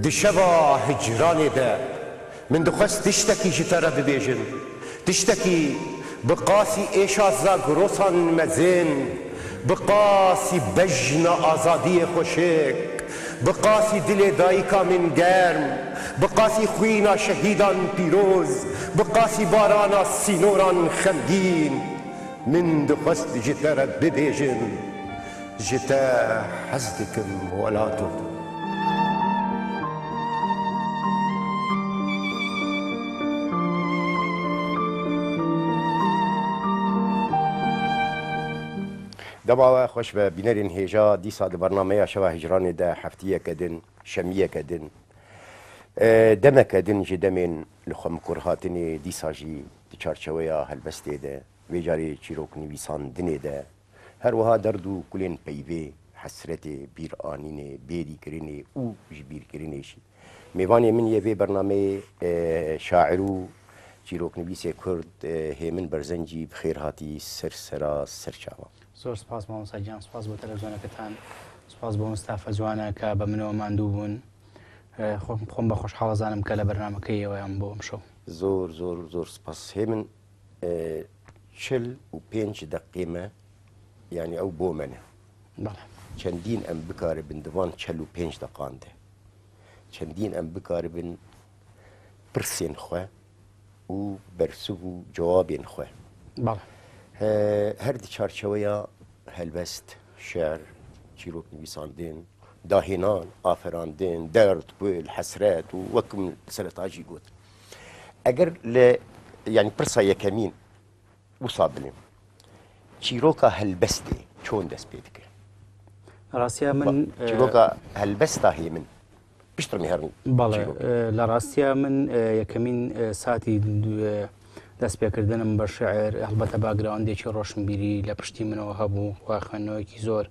Di şeva hicranê de min dixwest tiştekî ji te re bibêjim. Tiştekî bi qasî êşa Zagrosan mezin, bi qasî bejna azadiyê xweşik, bi qasî dilê dayika min germ, bi qasî xwîna şehîdan pîroz, bi qasî barana sînoran xemgîn. Min dixwest ji te re bibêjim, ji te hez dikim welato. Dema we xweş be bînerên hêja dîsa di bernameya Şeva Hicranê de heftiyeke din, şemiyeke din, demeke din ji demên li xwe mikurhatinê dîsa jî di çarçeweya helbestê de Vê carê çîroknivîsandinê de her wiha derd û kulên peyvê, hesretê, bîranînê, bêrîkirinê û jibîrkirinê jî. Mêvanê min yê vê bernameyê şair û çîroknivîsê Kurd Hêmin Berzencî bi xêr hatî ser sera ser çavan. Zor spas mamosta giyan, spas bo televîzyoneke tan, spas bo mistafa ciwana ke bi min we mandû bûn. Xwe bi xweşhal zanim ke li bernamekeyê we bo îmşew. Zor zor zor spas Hêmin. 45 deqê me yanî ew bo me ne. Çendîn em bikaribin di van 45 deqan de çendîn em bikaribin pirsên xwe û bersiv û cewabên xwe her di çarçeweya helbest, şer, çîrok nivîsandin, dahênan, aferandin, derd, kul, hesret û wek min sereta jî got. Eger li yanî pirsa yekemîn wisa bilêm, çîroka helbestê çon dest pê dike? Rastiya min çîroka helbesta hê min pişt re herin. Bale li rastiya min yekemîn satî destpêkirdinim bi şi'r helbete backgroundێکی ڕۆشنبیری لە پشتی منەوە هەبوو و خوێندنەوەیەکی زۆر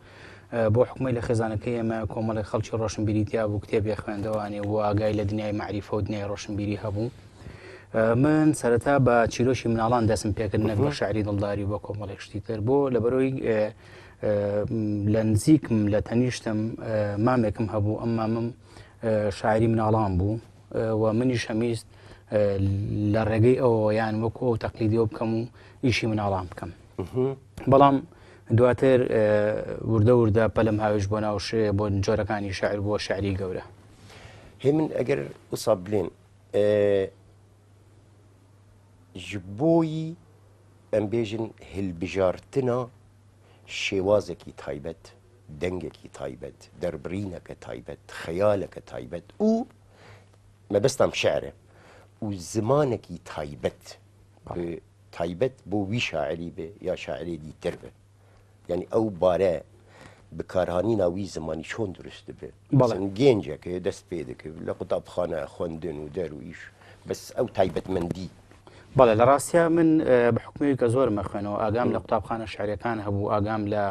بۆ حکومی لە خێزانەکەی ئێمە کۆمەڵێک خەڵکی ڕۆشنبیری تیا بوو کتێبی خوێندەوانێ و ئاگای لە دنیای مەعریفە و دنیای ڕۆشنبیری هەبوو من سەرەتا بە چیرۆکی مناڵان دەستم پێکرد نەک بە شعری دڵداری و بە کۆمەڵێک شتی تر بۆ لەبەرەوەی لە نزیکم لە تەنیشتم مامێکم هەبوو ئەم مامم شاعری مناڵان بوو و منیش هەمیست لە ڕێگەی ئەوەوە یان وەکو ئەو تەقلیدیەوە بکەم و ئیشی مناڵان بکەم بەڵام دواتر وردە وردە پەلم هاویش بۆ ناو بۆ جۆرەکانی شعر بۆ شعری گەورە. هی من ئەگەر وسا بلێن ji بۆیی ئەم بێژن hilbijartina شێوازێکی تایبەت دەنگێکی تایبەت دەربڕینەکە تایبەت خەیالەکە تایبەت و مەبەستم شعرە و زمانێکی تایبەت تایبەت بۆ وی شاعری بێ یا شاعرێ دیتر بێ یعنی ئەو بارە بکارهانینا وی زمانی چۆن دروست دەبێ بەڵێ گەنجێکە دەست پێ دەکرد لە قوتابخانە خوێندن و دەر و ئیش بەس ئەو تایبەتمەندی. بەڵێ لە ڕاستیا من بە حکومی کە زۆر مەخوێنەوە ئاگام لە قوتابخانە شعرەکان هەبوو ئاگام لە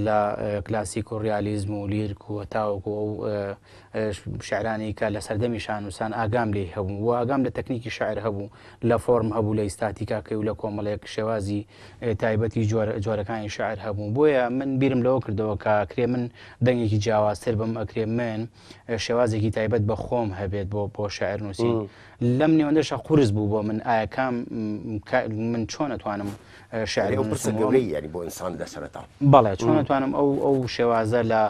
لە کلاسیک و ڕیالیزم و لیرک و تاوەکو ئەو شعرانی کە لە سەردەمی شانوسان ئاگام لێی هەبوو و ئاگام لە تەکنیکی شعر هەبوو لە فۆرم هەبوو لە ئیستاتیکاکەی و لە کۆمەڵێک شێوازی تایبەتی جۆرەکانی شعر هەبوو بۆیە من بیرم لەوە کردەوە کە ئەکرێ من دەنگێکی جیاوازتر بم ئەکرێ من شێوازێکی تایبەت بە خۆم هەبێت بۆ بۆ شعر نووسین لەم نێوەندەشە قورس بوو بۆ من ئایا کام من چۆن ئەتوانم شعر گەورەی یاری بۆ ئینسان لە سەرەتا بەڵێ چۆن ئەتوانم ئەو ئەو شێوازە لە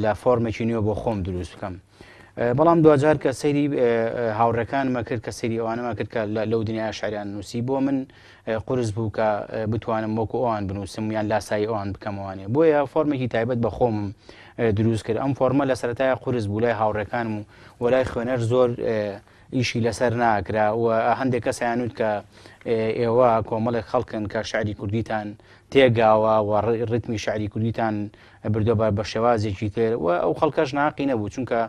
لە فۆرمێکی نوێ بۆ خۆم دروست بکەم. بەڵام دواجار کە سەیری هاوڕێکانمە کرد کە سەیری ئەوانەمە کرد کە لەو دنیا شعریان نووسی بۆ من قورس بوو کە بتوانم وەکو ئەوان بنووسم یان لاسایی ئەوان بکەمەوانێ بۆیە فۆرمێکی تایبەت بە خۆمم دروست کرد ئەم فۆرمە لە سەرەتای قورس بوو لای هاوڕێکانم و وەلای خوێنەر زۆر ئیشی لەسەر ناکرا و هەندێک کەسیانوت کە ئێوە کۆمەڵێک خەڵکن کە شعری کوردیتان تێگاوە و ڕیتمی شعری کوردیتان بردووە بە بە شێوازێکی تر و ئەو خەڵکەش ناقی نەبوو چونکە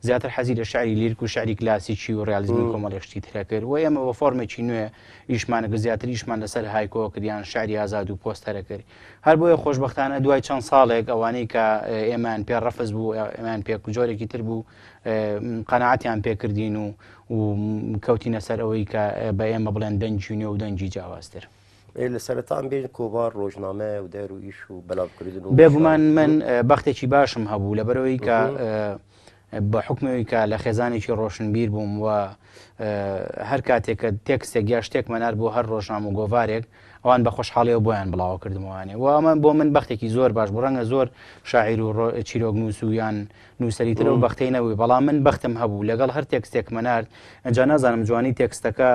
زیاتر حەزی لە شعری لیرک و شعری کلاسیکی و ڕیالیزمی کۆمەڵێک شتی ترە کرد و ئێمە بە فۆرمێکی نوێ ئیشمانە کرد زیاتر ئیشمان لەسەر هایکۆ کرد یان شعری ئازاد و پۆستەرە کرد هەر بۆیە خۆشبەختانە دوای چەند ساڵێک ئەوانەی کە ئێمەیان پێ ڕەفز بوو ئێمەیان پێ جۆرێکی تر بوو قەناعەتیان پێکردین و و کەوتینە سەر ئەوەی کە بە ئێمە بڵێن دەنگی نوێ و دەنگی جیاوازتر. لە سەرەتا ئەم بێژن کۆڤار، ڕۆژنامە و دەر و ئیش و بەلاوکردن و بێگومان من بەختێکی باشم هەبوو لەبەرەوەی کە بە حوکمی ئەوی کە لە خێزانێکی ڕۆشنبیر بووم و هەر کاتێک کە تێکستێک یا شتێکمە نارد بۆ هەر ڕۆژنامە و گۆڤارێک ئەوان بە خۆشحاڵیەوە بۆیان بڵاوە کردمەوانێ و ئەمە بۆ من بەختێکی زۆر باش بوو ڕەنگە زۆر شاعیر و چیرۆکنووس و یان نووسەری تر ئەو بەختەی نەبووی بەڵام من بەختم هەبوو لەگەڵ هەر تێکستێکمە نارد ئەنجا نازانم جوانی تێکستەکە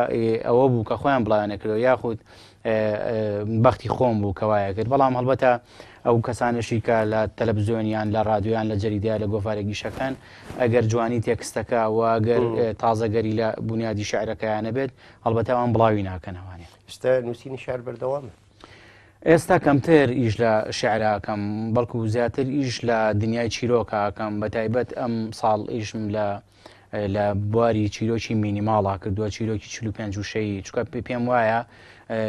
ئەوە بوو کە خۆیان بڵاویان نەکردەوە یاخود بەختی خۆم بوو کە وایە کرد بەڵام هەڵبەتە ئەو کەسانەشی کە لە تەلەڤزیۆن یان لە ڕادیۆیان لە جەریدە لە گۆڤارێک ئیشەکەن ئەگەر جوانی تێکستەکە و ئەگەر تازەگەری لە بونیادی شعرەکەیان نەبێت هەڵبەتە ئەوان بڵاوی ناکەنەوانێ. ئێستا نووسینی شعر بەردەوامە؟ ئێستا کەمتر ئیش لە شعراکەم بەڵکو زیاتر ئیش لە دنیای چیرۆکەکەم بە تایبەت ئەم ساڵ ئیشم لە لە بواری چیرۆکی مینیماڵا کردووە چیرۆکی 45 وشەیی چکە پێم وایە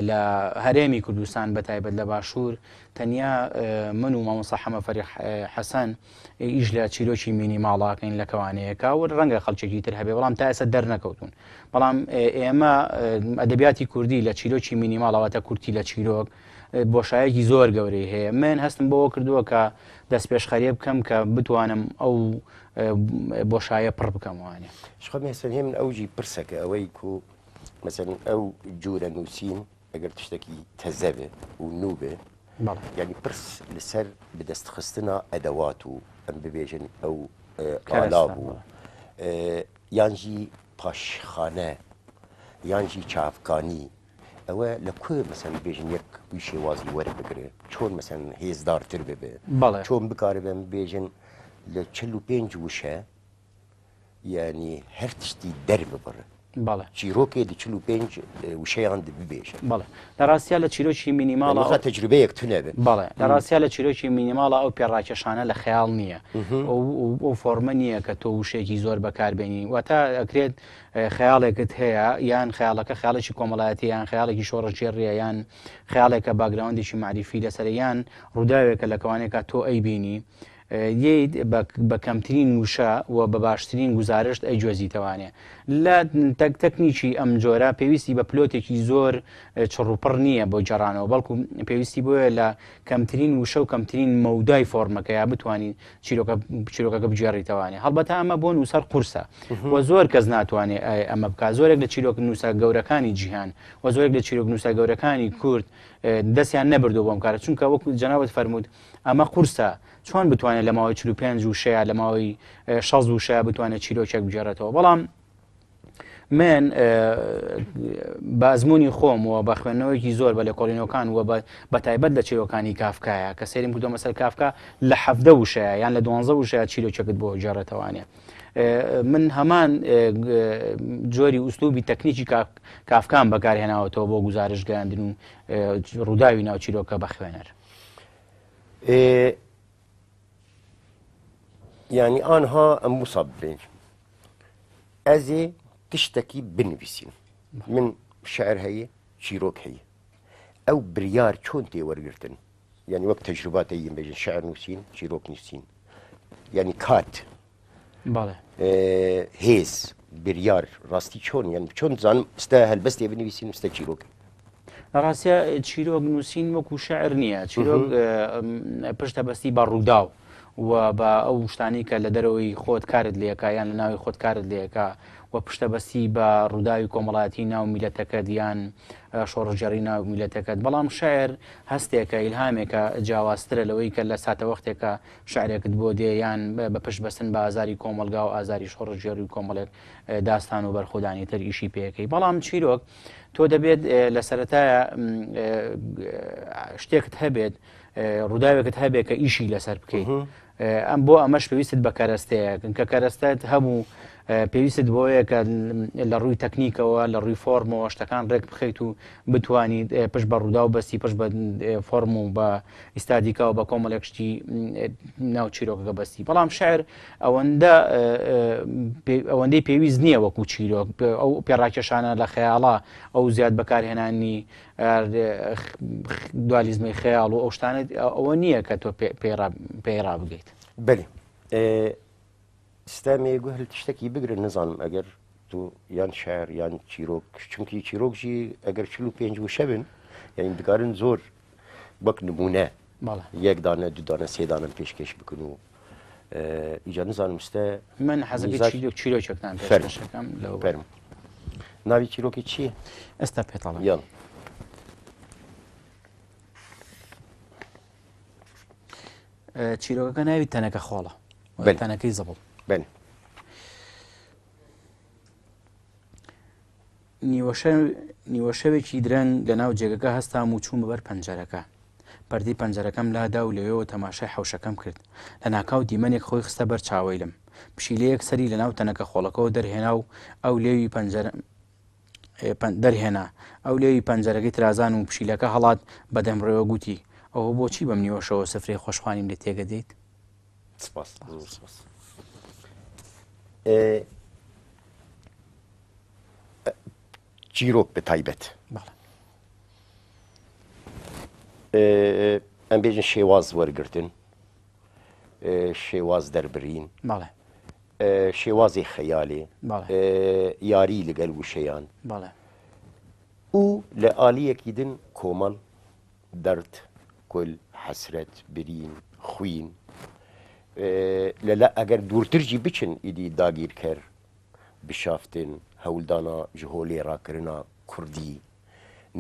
لە هەرێمی کوردستان بە تایبەت لە باشوور تەنیا من و مامۆستا حەمە فەریق حەسەن ئیش لە چیرۆکی مینیماڵاکەین لە کەوانەیەکە و ڕەنگە خەڵکێکی تر هەبێ بەڵام تا ئێستا دەرنەکەوتون بەڵام ئێمە ئەدەبیاتی کوردی لە چیرۆکی مینیماڵەوەتە کورتی لە چیرۆک بۆشایەکی زۆر گەورەی هەیە من هەستم بەوە کردووە کە دەستپێشخەریە بکەم کە بتوانم ئەو بۆشایە پڕ بکەمەوانێ. شخۆ مێسن هێمن ئەو ژی پرسەکە ئەوەی کو مەسەن ئەو جورە نووسین ئەگەر تشتێکی تەزە بێ و نوو بێ یعنی پرس لەسەر بەدەستخستنا ئەدەوات و ئەم ببێژن ئەو ئالا بوو یانژی پاشخانە یانژی چاوکانی ئەوە لە کوێ مەسەن بێژن یەک وی شێوازی وەربگرێ چۆن مەسەن هێزدارتر ببێ چۆن بکاربن بێژن لە 45 وشە یانی هەر تشتی دەرببڕن. بەڵێ. چیرۆکێ di 45 وشەیان di ببێژە. بەڵێ. لە ڕاستیا لە چیرۆکی مینیماڵا ئەو تەجروبەیەک تونە بێ. بەڵێ. لە ڕاستیا لە چیرۆکی مینیماڵا ئەو پێڕاکێشانە لە خەیاڵ نییە. ئەو فۆرمە نییە کە تۆ وشەیەکی زۆر بەکار بێنی. واتە ئەکرێت خەیاڵێکت هەیە یان خەیاڵەکە خەیاڵێکی کۆمەڵایەتیە یان خەیاڵێکی شۆڕشگێڕیە یان خەیاڵێکە باکگراوندێکی مەعریفی لەسەرە یان ڕووداوێکە لە کەوانێکا تۆ ئەیبینی یەیت بە کەمترین وشە و بە باشترین گوزارشت ئەیگوێزیتەوانێ. لە تەک تەکنیکی ئەم جۆرە پێویستی بە پلۆتێکی زۆر چڕوپڕ نییە بۆ گێڕانەوە، بەڵکو پێویستی بۆیە لە کەمترین وشە و کەمترین مەودای فۆرمەکەیا بتوانی چیرۆکە چیرۆکەکە بگێڕیتەوانێ. هەڵبەتە ئەمە بۆ نووسەر قورسە و زۆر کەس ناتوانێ ئەمە بکات. زۆرێک لە چیرۆک نووسە گەورەکانی جیهان و زۆرێک لە چیرۆک نووسە گەورەکانی کورد دەستیان نەبردووە بۆ ئەم کارە، چونکە وەکو جەنابت فەرمووت ئەمە قورسە، چۆن بتوانێت لە ماوەی 45 وشەیە لە ماوەی 60 وشەیە بتوانێت چیرۆکێک بگێڕێتەوە بەڵام من بە ئەزمموی خۆم و بە خوێندنەوەیکی زۆر بە لێکۆڵینەوەکان و بە تایبەت لە چیرۆکانی کافکایە کە سەیرم کردو مەسەر کافکا لە حەفدە وشەیە یان لە دوانزە وشەیە چیرۆکێکت بۆ گێڕێتەوانێ من هەمان جۆری ئوسلوبی تەکنیکی کافکان بەکارهێناوەتەوە بۆ گوزارش گەیاندن و ڕووداوی ناو چیرۆکە بە خوێنەر. یانی ئانها ئەم وسا ببێن ئەزێ تشتێکی بنویسین من شعر هەیە چیرۆک هەیە ئەو بریار چۆن تێ وەرگتن یعنی وەک تەجروباتە یم بێژن شعر نووسین چیرۆک نووسین یعنی کات بەڵێ. هێز، بریار، ڕاستی چۆن یان چۆن بزانم ئستا هەلبەستێ بنویسین ئستا چیرۆک؟ لە ڕاستیا چیرۆک نووسین وەکو شعر نییە چیرۆک پشتە بەستی بە ڕووداو و بە ئەو شتانی کە لە دەرەوەی خۆت کارت لەکە یان لە ناوی خۆت کارت لەکە و پشتە بەستی بە ڕووداوی کۆمەڵایەتی ناو میلەتەکەت یان شۆڕشگێڕی ناو میلەتەکەت بەڵام شعر هەستێکە ئیلهامێکە جیاوازترە لەوەی کە لە ساتەوەختێکە شعرێکت بۆ دێ یان بە پشت بەستن بە ئازاری کۆمەڵگا و ئازاری شۆڕشگێڕی و کۆمەڵێک داستان و بەرخۆدانی تر ئیشی پێەکەی بەڵام چیرۆک تۆ دەبێت لە سەرەتایە شتێکت هەبێت ڕووداوێکت هەبێت کە ئیشی لەسەر بکەیت ئەم بۆ ئەمەش پێویستت بە کەرەستەیە کە کەرەستەت هەبوو پێویستت بۆیە کە لە ڕووی تەکنیکەوە لە ڕووی فۆرمەوە شتەکان ڕێک بخەیت و بتوانیت پشت بە ڕووداو بەستی پشت بە فۆرم و بە ئیستاتیکا و بە کۆمەڵێک شتی ناو چیرۆکەکە بەستی بەڵام شعر ئەوەندە ئەوەندەی پێویست نییە وەکو چیرۆک ئەو پێڕاکێشانە لە خەیاڵا ئەو زیاد بەکارهێنانی دوالیزمی خەیاڵ و ئەو شتانە ئەوە نییە کە تۆ پێی ڕابگەیت. بەێ ستامێ گوهل تشتێکی بگرن نزانم ئەگەر تو یان شعر یان چیرۆک چونکی چیرۆک ژی ئەگەر 45 وشە بن یعنی دکارن زۆر وەک نمونە یەک دانە دوو دانە سێ دانە پێشکەش بکن و ئیجا نزانم ستە من حەزەکەی میزاج چیرۆک چیرۆکێکتان فەرموو. پێشکەشەکەم لەو فەرموو ناوی چیرۆکی چییە؟ ئێستا پێتەڵێم. یاڵا. چیرۆکەکە ناوی تەنەکە خۆڵە. بەلێ. تەنەکەی زبڵ. بەلێ. نیوەشەوێکی درەنگ لەناو جێگەکە هەستام و چوومە بەر پەنجەرەکە. پەردەی پەنجەرەکەم لادا و لەوێوە تەماشای حەوشەکەم کرد. لەناکاو دیمەنێک خۆی خستە بەر چاوەیلم. پشیلەیەک سەری لەناو تەنەکە خۆڵەکەوە دەرهێنا و ئەو لێوی پەنجەرە دەرهێنا. ئەو لێوی پەنجەرەکەی ترازان و پشیلەکە هەڵات بە دەمڕێوە گوتی، ئەوە بۆچی بەم نیوەشەوە سفرەی خۆشخوانیم لێ تێگەدەیت؟ سپاس زۆر سپاس. چیرۆک بە تایبەت ئەم بێژن شێواز وەرگتن شێواز دەربرین شێوازی خەیاڵێ یاری لەگەل وشەیان و لە ئالیەکی دن کۆمەڵ دەرد کول حەسرەت برین خوین لە ئەگەر دوورترجی بچن ئیدی داگیرکەر بشافتن، هەوڵدانا ji holê rakirina kurdî،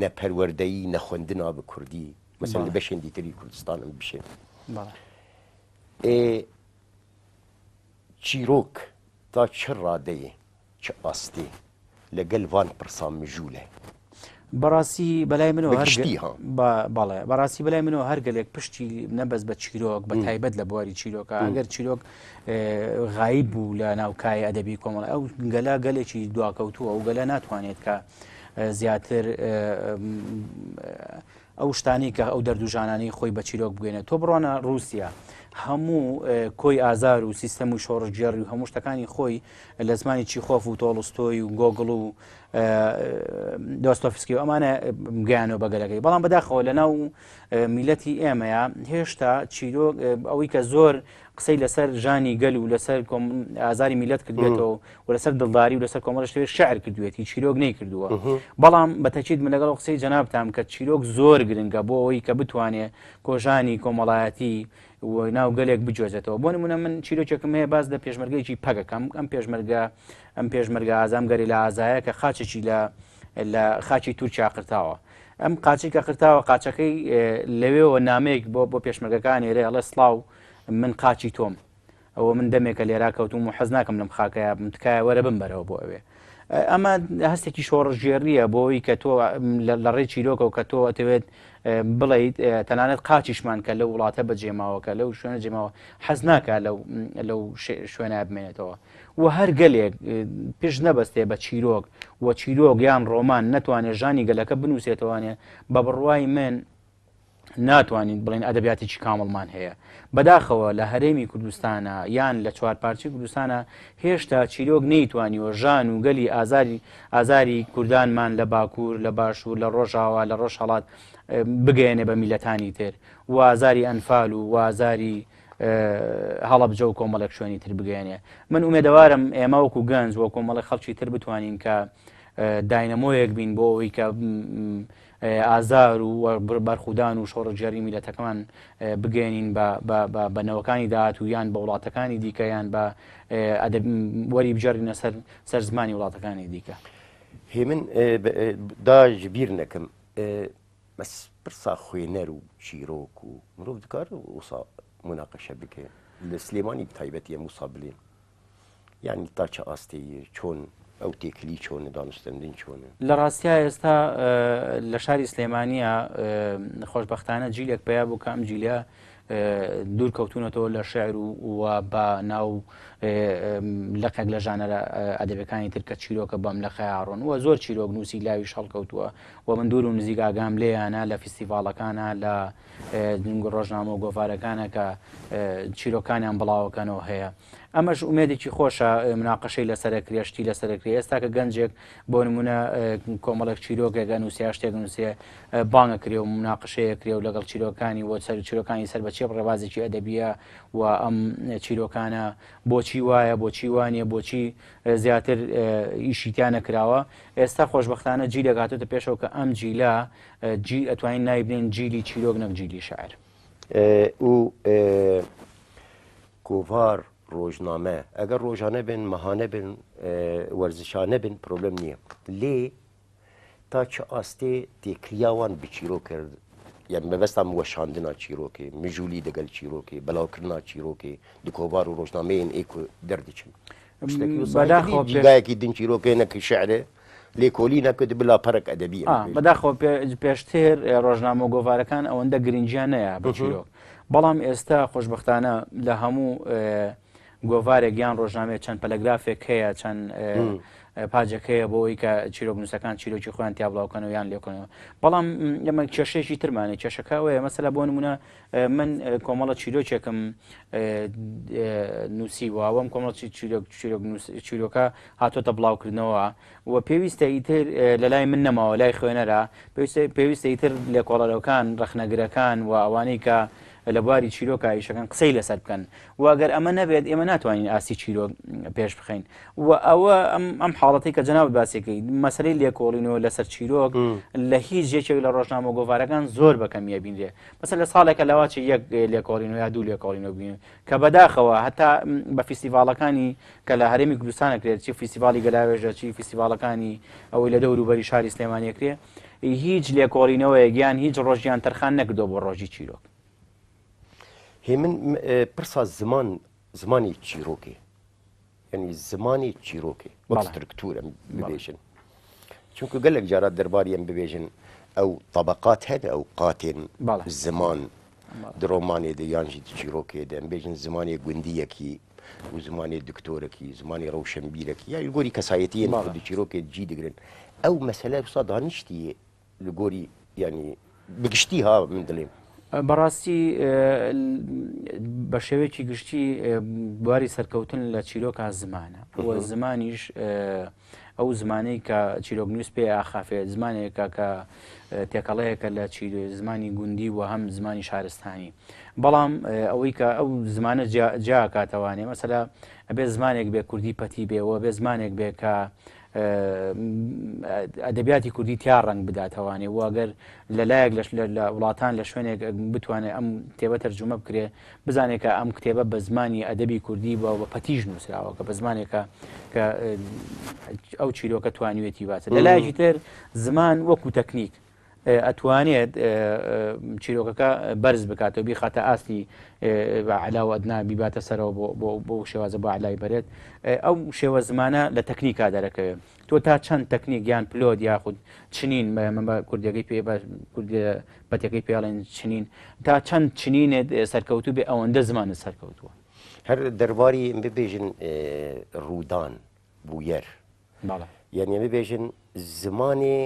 ne perwerdeyî ne xwendina bi kurdî، mesela li beşên dîtirî Kurdistan em bişên. Ê çîrok ta çi radeyê, çi astê li gel van pirsan mijûl e? بەڕاستی بەلای منەوە بە هەر گشتی ها. بەڵێ بەڕاستی بەلای منەوە هەر گەلێک پشتی نەبەست بە چیرۆک بە تایبەت لە بواری چیرۆکە ئەگەر چیرۆک غایب بوو لە ناو کای ئەدەبی کۆمەڵ ئەو گەلە گەلێکی دواکەوتووە ئەو گەلە ناتوانێت کە زیاتر ئەو شتانی کە ئەو دەردوژانانی خۆی بە چیرۆک بگوێنێت تۆ بڕۆنە رووسیا هەموو کۆی ئازار و سیستەم و شۆڕشگێڕی و هەموو شتەکانی خۆی لە زمانی چیخۆف و تۆڵستۆی و گۆگڵ و دۆستۆفسکی و ئەمانە گەیانەوە بە گەلەکەی بەڵام بەداخەوە لە ناو میلەتی ئێمەیە هێشتا چیرۆک ئەوەی کە زۆر قسەی لەسەر ژانی گەل و لەسەر ئازاری میلەت کردێتەوە و لەسەر دڵداری و لەسەر کۆمەڵ شتێ شعر کردوێتی چیرۆک نەیکردووە بەڵام بە تەکید من لەگەڵ قسەی جەنابتام کە چیرۆک زۆر گرنگە بۆ ئەوەی کە بتوانێت کۆژانی کۆمەڵایەتی و ناو گەلێک بگوێزێتەوە بۆ نمونە من چیرۆکێکم هەیە باس لە پێشمەرگەیەکی پەگەکەم ئەم پێشمەرگە ئەم پێشمەرگە ئازام گەری لە ئازایە کە قاچێکی لە لە خاچی تورکیا قرتاوە ئەم قاچی کە قرتاوە قاچەکەی لەوێەوە نامەیەک بۆ بۆ پێشمەرگەکان ێرێ ئەڵێ سڵاو من قاچی تۆم ئەوە من دەمێکە لێرا کەوتوم و حەز ناکەم لەم خاکەیا بم تکایە وەرە بمبەرەوە بۆ ئەوێ ئەمە هەستێکی شۆڕشگێڕیە بۆ ئەوی کە تۆ لە ڕێی چیرۆکەوە کە تۆ ئەتەوێت بڵیت تەنانەت قاچیشمان کە لەو وڵاتە بەجێماوە کە لەو شوێنە جێماوە حەز ناکە لەو لەو شوێنە بمێنێتەوە و هەر گەلێک پشت نەبەستێ بە چیرۆک و چیرۆک یان ڕۆمان نەتوانێت ژانی گەلەکە بنووسێتەوانێ بە بڕوای من ناتوانین بڵێین ئەدەبیاتێکی کامڵمان هەیە. بەداخەوە لە هەرێمی کوردستانا یان لە چوارپارچەی کوردستانا هێشتا چیرۆک نەیتوانیوە ژان و گەلی ئازاری ئازاری کوردانمان لە باکوور، لە باشوور، لە ڕۆژاوا، لە ڕۆژهەڵات بگەیەنێ بە میللەتانی تر و ئازاری ئەنفال و ئازاری هەڵەبجە و کۆمەڵێک شوێنی تر بگەیەنێ. من ئومێدەوارم ئێمە وەکو گەنج و کۆمەڵێک خەڵکی تر بتوانین کە داینەمۆیەک بین بۆ ئەوەی کە ئازار و بەرخودان و شۆڕشگێڕی میلەتەکەمان بگەیەنین بە نەوەکانی داهاتوو یان بە وڵاتەکانی دیکە یان بە وەری بگێڕینە سەر سەر زمانی وڵاتەکانی دیکە. هێمن دا ji bîr nekim bes pirsa xwêner û çîrok û mirov dikare wisa munaqeşe bike li Silêmanî bi taybetî em wisa bilên. یانی تا چ ئاستێ یە چۆن ئەو تێکلی چۆنە دانوستەندن چۆنە؟ لە ڕاستیا ئێستا لە شاری سلێمانیە خۆشبەختانە جیلێک پەیا بوو کە ئەم جیلە دوور کەوتونەتەوە لە شعر و بە ناو لقێک لە ژانەرە ئەدەبەکانی تر کە چیرۆکە بەم لە خەیاڕۆن و زۆر چیرۆک نووسی لاویش هەڵکەوتووە و من دوور و نزیک ئاگام لێیانە لە فیستیڤاڵەکانە لە ڕۆژنامە و گۆڤارەکانە کە چیرۆکانیان بڵاوەکەنەوە هەیە. ئەمەش ئومێدێکی خۆشە مناقەشەی لەسەر ئەکرێ شتی لەسەر ئەکرێ ئێستا کە گەنجێک بۆ نمونە کۆمەڵێک چیرۆکێک ئەنووسێ یا شتێک ئەنووسێ بانگ ئەکرێ و مناقەشەی ئەکرێ و لەگەڵ چیرۆکانی و سەر چیرۆکانی سەر بە چێ ڕێبازێکی ئەدەبیە و ئەم چیرۆکانە بۆچی وایە بۆچی وانە بۆچی زیاتر ئیشی تیا نەکراوە ئێستا خۆشببختانە جیلێک هاتوتە پێشەوە کە ئەم جیلە جیل ئەتوانین ناوی بنێین جیلی چیرۆک نەک جیلی شعر. و. کۆڤار، ڕۆژنامە، ئەگەر ڕۆژانە بن، مەهانە بن، وەرزشانە بن پرۆبلم نییە. لێ تا چ ئاستێ تێکلیا وان bi çîrokê yani mebesta min weşandina çîrokê, mijûlî digel çîrokê, belavkirina çîrokê di kovar û rojnameyên ê ku derdiçin. Tiştekî wisa heye بەداخەوە ku پێش cîgayekî din çîrokê neke şi'rê, lêkolîneke di bila perek edebî em ئا bibêjin. بەداخەوە پێشتر ڕۆژنامە و گۆڤارەکان ئەوەندە گرنگیان نەیە بە چیرۆک بەڵام ئێستا خۆشببختانە لە هەموو گۆڤارێک یان ڕۆژنامەیە چەند پەلەگرافێک هەیە چەند پاجەک هەیە بۆ ئەوەی کە چیرۆکنووسەکان چیرۆکی خۆیان تیا بڵاوکەنەوە یان لێکۆنەوە بەڵام ئێمە کێشەیەکی ترمانە کێشەکە ئەوەیە مەسەلە بۆ نمونە من کۆمەڵە چیرۆکێکم نووسیوە ئەوم کۆمەڵ چیرۆک چیرۆکە هاتۆتە بڵاوکردنەوە و پێویستە ئیتر لە لای من نەماوە لای خوێنەرە پێویستە ئیتر لێکۆڵەرەوەکان ڕەخنەگرەکان و ئەوانەی کە لە بواری چیرۆکە ئیشەکان قسەی لەسەر بکەن و ئەگەر ئەمە نەبێت ئێمە ناتوانین ئاستی چیرۆک پێش بخەین و ئەوە ئەم حاڵەتی کە جەنابت باسیەکەی مەسەلەی لێکۆڵینەوە لەسەر چیرۆک لە هیچ یەکێک لە ڕۆژنامە و گۆڤارەکان زۆر بە کەمیە بینرێ مەسەل لە ساڵێکە لەواچێ یەک لێکۆڵینەوە یا دوو لێکۆڵینەوە بینن کە بەداخەوە هەتا بە فیستیڤاڵەکانی کە لە هەرێمی کوردستان ئەکرێت چی فیستیڤاڵی گەلاوێژە چی فیستیڤاڵەکانی ئەوەی لە دەوروبەری شاری سلێمانی ئەکرێ هیچ لێکۆڵینەوەیەک یان هیچ ڕۆژیان تەرخان نەکردووە بۆ ڕۆژی چیرۆک. هێمن پرسا زمان زمانی چیرۆکێ یعنی زمانی چیرۆکێ وەک سترکتور ئەم ببێژن چونکە گەلێک جارات دەرباری ئەم ببێژن ئەو طبقات هەنە ئەو قاتێن زمان di romanê de yan jî di çîrokê de em bêjin zimanê gundiyekî û zimanê diktorekî, zimanê rewşenbîrekî ya li gorî kesayetiyên ku di çîrokê cî digirin. Ew mesele wisa daniştiyê li gorî yanî bi giştî ha min dilêm. بەڕاستی بە شێوەیەکی گشتی بواری سەرکەوتن لە چیرۆکا زمانە و زمانیش ئەو زمانەی کە چیرۆکنووس پێ ئاخافێت زمانێکە کە تێکەڵەیەکە لە زمانی گوندی و هەم زمانی شارستانی بەڵام ئەوەی کە ئەو زمانە جیاکاتەوانێ مەسەلا ئەبێ زمانێک بێ کوردی پەتی بێ و بێ زمانێک بێ کە ئەدەبیاتی کوردی تیا ڕەنگ بداتەوانێ و ئەگەر لەلایەک لە وڵاتان لە شوێنێک بتوانێت ئەم کتێبە تەرجومە بکرێ بزانێت کە ئەم کتێبە بە زمانی ئەدەبی کوردی بە بە پەتیش نووسراوە کە بە زمانێکە کە ئەو چیرۆکە توانیوێتی باسە لەلایەکی تر زمان وەکو تەکنیک ئەتوانێت چیرۆکەکە بەرز بکاتەوە بیخاتە ئاستی علا و ئەدنا بیباتە سەرەوە بۆ شێوازە بۆ علای بەرێت ئەو شێوە زمانە لە تەکنیکا دەرەکەوێت تۆ تا چەند تەکنیک یان پلۆت یاخود چنین بە کوردەکەی پێ بە کوردی پەتەکەی پێڵێن چنین تا چەند چنینێت سەرکەوتوو بێ ئەوەندە زمانت سەرکەوتووە. هەر دەرباری ببێژن ڕوودان بوویەر یعنی ببێژن زمانێ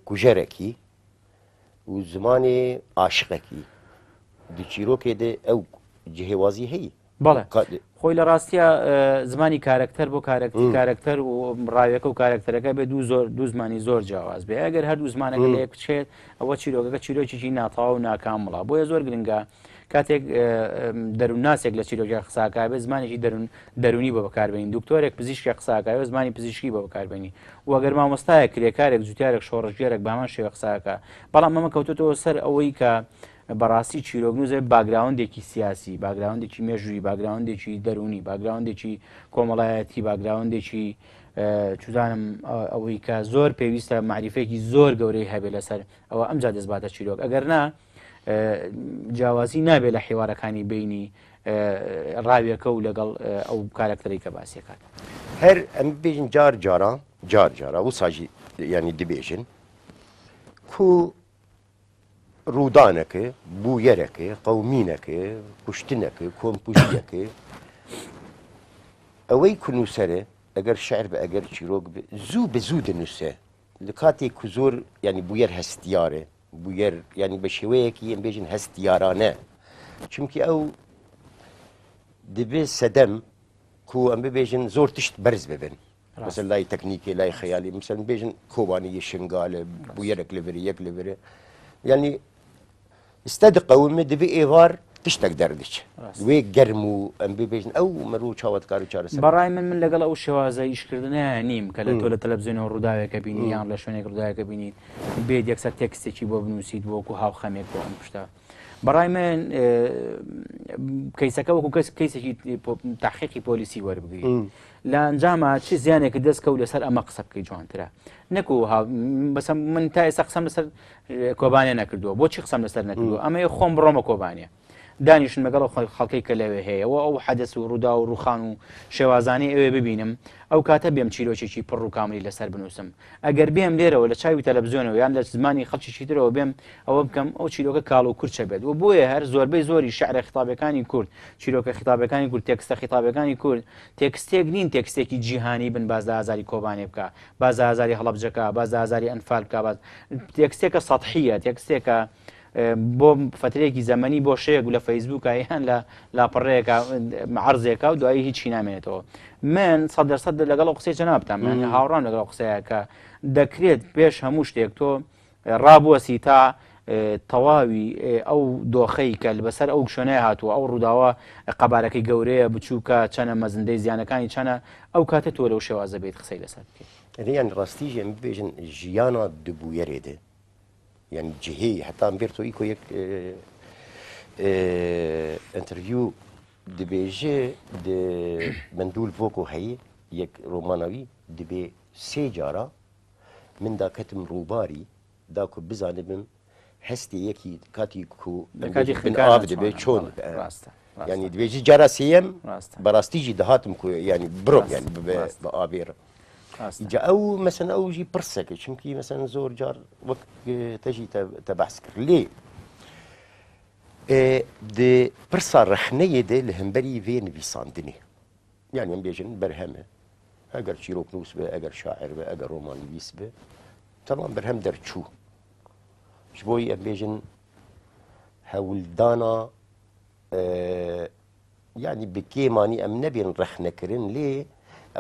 کوژەرەکی و زمانێ عاشقەکی di çîrokê de ew cihêwazî heye. بەڵێ خۆی لە ڕاستیە زمانی کارەکتەر بۆ کارەکتەر و ڕاویەکە و کارەکتەرەکە بێ دوو زۆر دوو زمانی زۆر جیاواز بێ ئەگەر هەردوو زمانەکە لە یەک بچێت ئەوە چیرۆکەکە چیرۆکێکی ناتەواو و ناکامڵە بۆیە زۆر گرنگە کاتێک دەروونناسێک لە چیرۆکێک قساکە بێ زمانێکی دەروون دەروونی بۆ بەکاربێنی دکتۆرێک پزیشکێک قساکە زمانی پزیشکی بۆ بەکاربێنی و ئەگەر مامۆستایەک کرێکارێک جوتیارێک شۆڕشگێرێک بە هەمان شێوە قساکە بەڵام ئەمە کەوتۆتەوە سەر ئەوەی کە بەڕاستی چیرۆکنووس ئەبێ باگراوندێکی سیاسی، باگراوندێکی مێژوویی، باگراوندێکی دەروونی، باگراوندێکی کۆمەڵایەتی، باگراوندێکی چزانم ئەوەی کە زۆر پێویستە معریفێکی زۆر گەورەی هەبێ لەسەر ئەوە ئەمجا دەست باتە چیرۆک ئەگەر نا جیاوازی نابێت لە حیوارەکانی بینی ڕاویەکە و لەگەڵ ئەو کارەکتەری کە باسیەکات. هەر ئەم بێژن جار جارا جار جارا وسا ژی یانی دبێژن کو ڕوودانەکێ، بوویەرەکێ، قەومینەکێ، کوشتنەکێ، کۆمکوژییەکێ، ئەوەی کو نووسەرێ ئەگەر شعر بێ ئەگەر چیرۆک بێ زوو بە زوو دەنووسێ لە کاتێک کو زۆر یانی بوویەر هەستیارێ بوویەر یانی بە شێوەیەکی ئەم بێژن هەستیارانە چونکی ئەو دەبێ سەدەم کو ئەم ببێژن زۆر تشت بەرز ببن مەسەلەن لای تەکنیکێ لای خەیالی مەسەلەن بێژن کۆبانی یە شنگالە بوویەرێک لە ڤرێ یەک لە ڤرێ یانی ئستا دقەومێ دەبێ ئێوار تشتێک دەردچ وێ گەرم و ئەم ببێژن ئەو مەرو چاوە دکار چارەسەر. بەڕای من من لەگەڵ ئەو شێوازە ئیشکردنە نیم کە لە تۆ لە تەلەڤزیۆنەوە ڕووداوێکە بینی یان لە شوێنێک ڕووداوێکە بینیت بێت یەکسەر تێکستێکی بۆ بنووسیت بۆ وەکو هاوخەمێک بۆ ئەم پشتە. بەڕای من کەیسەکە وەکو کەس کەیسێکی تاقیقی پۆلیسی وەربگری لە ئەنجاما چ زیانێک دەست کەوت لەسەر ئەمە قسە بکەی جوانترە نەکو بەسە من تا ئێستا قسەم لەسەر کۆبانێ نەکردووە بۆچی قسەم لەسەر نەکردووە ئەمە خۆم بڕۆمە کۆبانێ دانیشن لەگەڵ ئەو خەڵکەی کە لەوێ هەیە و ئەو حەدەس و ڕوودا و ڕووخان و شێوازانەی ئەوێ ببینم ئەو کاتە بێم چیرۆکێکی پڕ و کاملی لەسەر بنووسم ئەگەر بێم لێرەوە لە چاوی تەلەڤزیۆنەوە یان لە زمانی خەڵکیی ترەوە بێم ئەوە بکەم ئەو چیرۆکە کاڵ و کورچە بێت و بۆیە هەر زۆربەی زۆری شعرە خیتابەکانی کورد چیرۆکە خیتابەکانی کورد تێکستە خیتابەکانی کورد تێکستێک نین تێکستێکی جیهانی بن باز لە ئازاری کۆبانێ بکە باز لە ئازاری هەڵەبجەکە باز لە ئازاری ئەنفال بکە باز تێکستێکە سەتحیە تێکستێکە بۆ فترەیەکی زەمەنی بۆ شەیەک لە فەیسبووکە یان لە لاپەڕەیەکە عرضێکە و دوایی هیچی نامێنێتەوە من سەد دەرسەد لەگەڵ قسەی جەنابتان من هاوڕام لەگەڵ قسەیە کە دەکرێت پێش هەموو شتێک تۆ ڕابوەسی تا تەواوی ئەو دۆخەی کە بەسەر ئەو شوێنەیە هاتووە ئەو ڕووداوە قەبارەکەی گەورەیە بچووکە چەنە مەزندەی زیانەکانی چەنە ئەو کاتە تۆ لەو شێوازە بیت قسەی لەسەر بکەیت. یان ڕاستی ژێم ببێژن ژیانە دبوویەرێ دێ یانی جهێ هەتا ئەمبێرتۆ ئیکۆ یەک ئینتەرڤیو دبێژێ مندول ڤۆکۆ هەیە یەک ڕۆمانەوی دبێ سێ جارە من داکەتم ڕووباری داکو بزانبم هەستی یەکی کاتی کو ئاو دەبێت چۆن ڕاستە ینی دبێژی جارا سێم بەڕاستیژی دەهاتم کو ینی بڕۆم ینی بە ئاوێرە ئینجا ئەو مەسەن ئەو ژی پرسەکە چونکی مەسەن زۆر جار وەک تەژی تە بەحس کرد لێ دێ پرسا ڕەخنەیە دێ لە هەمبەری vê نویساندنێ یان ئەم بێژن بەرهەمە ئەگەر چیرۆکنووس بێ ئەگەر شاعر بێ ئەگەر ڕۆماننویس بێ تەمام بەرهەم دەرچوو ji بۆی ئەم بێژن هەولدانا یانی bi kêmanî em nebên rexnekirin lê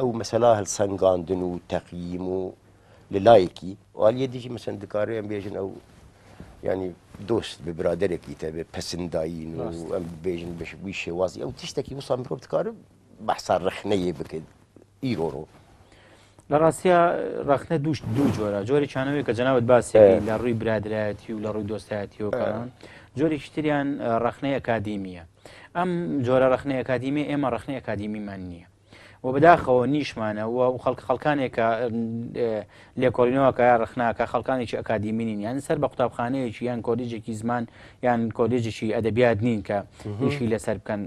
ew mesela hilsengandin û teqyîm û li layekî û aliyê dijî mesela dikare em bêjin ew yanî dost bi biraderekî te bi pesindayîn û em bêjin bi wî şêwazî ew tiştekî wisa mirov dikare behsa rexneyê bike îro ro. لە ڕاستیا ڕەخنە دوو دوو جۆرە جۆری چانەوەی کە جەنابت باسی لە ڕووی برادرایەتی و لە ڕووی دۆستایەتیەوە کاران جۆرێکی تریان ڕەخنەی ئەکادیمیە ئەم جۆرە ڕەخنەی ئەکادیمی ئێمە ڕەخنەی ئەکادیمیمان نییە و بەداخەوە نیشمانە و خەڵک خەڵکانێکە لێکۆڵینەوەکە یا ڕخناکە خەڵکانێکی ئەکادیمی نین یان سەر بە قوتابخانەیەکی یان کۆلیجێکی زمان یان کۆلیجێکی ئەدەبیات نین کە ئیشی لەسەر بکەن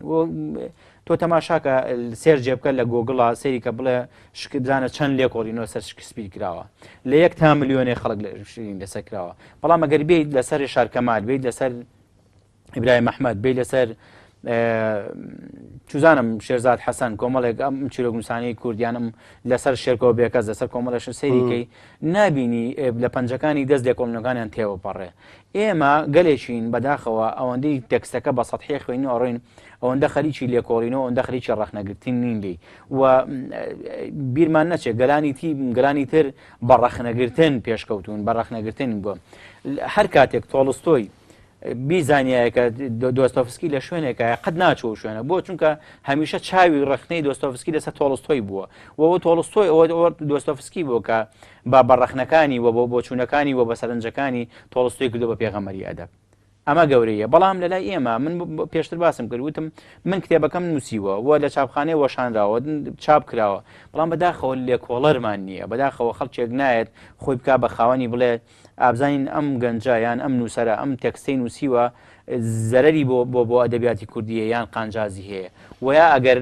تۆ تەماشاکە search ێ بکە لە گۆگڵا سەیری کە بڵێ شک بزانە چەند لێکۆڵینەوە سەر شکسپیر کراوە لە یەک تا ملیۆنێ خەڵک شیرین لەسەر کراوە بەڵام ئەگەر بیت لەسەر شارکەمال بیت لەسەر ئیبراهیم ئەحمەد بیت لەسەر چزانم شێرزاد حەسەن کۆمەڵێک ئەم چیرۆکنووسانەی کوردیانم لەسەر شێرکۆ بێکەس لەسەر کۆمەڵێک سەیریکەی نابینی لە پەنجەکانی دەست لێکۆڵینەکانیان تێوەپەڕێ ئێمە گەلێکین بەداخەوە ئەوەندەی تێکستەکە بە سەتحی خوێنی ئەڕۆین ئەوەندە خەریکی لێکۆڵینەوە ئەوەندە خەریکی ڕەخنەگرتن نین لێی و بیرمان نەچێت گەلانی تی گەلانی تر بە ڕەخنەگرتن پێشکەوتون بە ڕەخنەگرتن بووە هەر کاتێک تۆڵستۆی بیزانایە کە دۆستۆفسکی لە شوێنێکە قەت ناچوە شوێنە بۆ چونکە هەمیشە چاوی ڕخنەی دۆستۆفسکی لەسەر تۆڵستۆی بووە وەوە تۆڵستۆی ئەوە دۆستۆفسکی بوو کە بە بە ڕەخنەکانی و بۆ بۆچوونەکانی و بە سەرنجەکانی تۆڵستۆی کردو بە پێغەمبەری ئەدەب. ئەمە گەورەیە بەڵام لە لای ئێمە من پێشتر باسم کرد وتم من کتێبەکەم نووسیوە و لە چاپخانەی وەشانراوە چاپ کراوە بەڵام بەداخەوە لێکۆڵەرمان نییە بەداخەوە خەڵکێک نایەت خۆی بک بە خاوەنی بڵێ ئابزانین ئەم گەنجە یان ئەم نووسەرە ئەم تێکستەی نووسیوە زەرەری بۆ بۆ بۆ ئەدەبیاتی کوردیە یان قانجازی هەیە و یا ئەگەر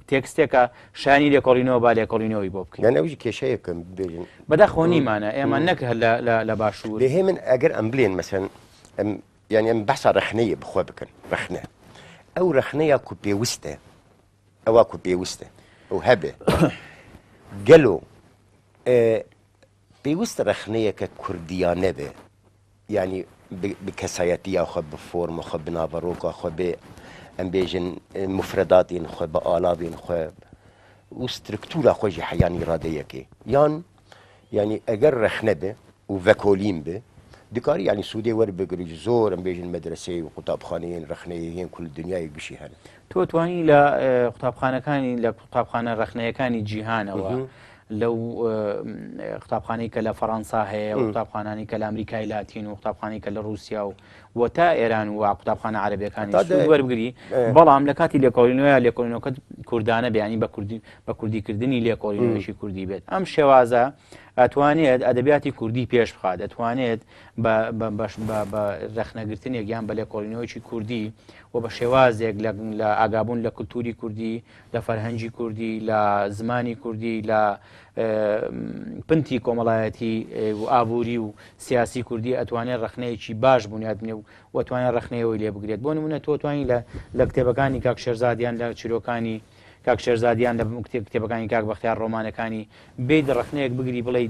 تێکستێکە شایانی لێکۆڵینەوە با لێکۆڵینەوەی بۆ بکەین یان ئەوژی کێشەیەکەم بێژن بەداخەوە نیمانە ئێمە نەک هەر لە باشوور لێ هێ من ئەگەر ئەم بلێن مەسەن ئەم یانی ئەم بەحسا ڕەخنەیە بخوا بکەن ڕەخنە ئەو ڕەخنەیە کو پێویستە ئەوە کو پێویستە ئەو هەبێ گەلۆ پێویستە ڕەخنەیەکە کوردیانە بێ یانی bi kesayetiya xwe bi forma xwe bi naveroka xwe bê em bêjin mufredatên xwe bi alavên xwe û struktura xwe jî heyanî radeyekê yan yanî eger rexne be û vekolîn be Dikarî yanî sûdê werbigirî ji zor em bêjin medreseyê û qutabxaneyên rexneyê yên ku li dinyayê gişî hene. تۆ توانی لە قوتابخانەکانی لە قوتابخانە ڕەخنەیەکانی جیهانەوە لەو قوتابخانەی کە لە فەڕەنسا هەیە و قوتابخانانی کە لە ئەمریکای لاتین و قوتابخانەی کە لە ڕووسیا و و تا ئێران و قوتابخانە عەرەبیەکانی سوود وەربگری، بەڵام لە کاتی لێکۆڵینەوەیە لێکۆڵینەوەکەت کوردانە بیانی بە کوردی بە کوردیکردنی لێکۆڵینەوەیەکی کوردی بێت. ئەم شێوازە ئەتوانێت ئەدەبیاتی کوردی پێش بخات، ئەتوانێت بە رەخنەگرتنێک یان بە لێکۆڵینەوەیەکی کوردی و بە شێوازێک لە ئاگابوون لە کولتوری کوردی، لە فەرهەنگی کوردی، لە زمانی کوردی، لە پنتی کۆمەڵایەتی و ئابووری و سیاسی کوردی ئەتوانێت ڕەخنەیەکی باش بونیاد بنێ و ئەتوانێت ڕەخنەیەوەی لێ بگرێت. بۆ نمونە تۆ توانی لە کتێبەکانی کاک شێرزاد یان لە چیرۆکانی کاک شێرزاد یان لە کتێبەکانی کاک بەختیار ڕۆمانەکانی بیت ڕەخنەیەک بگری بڵێ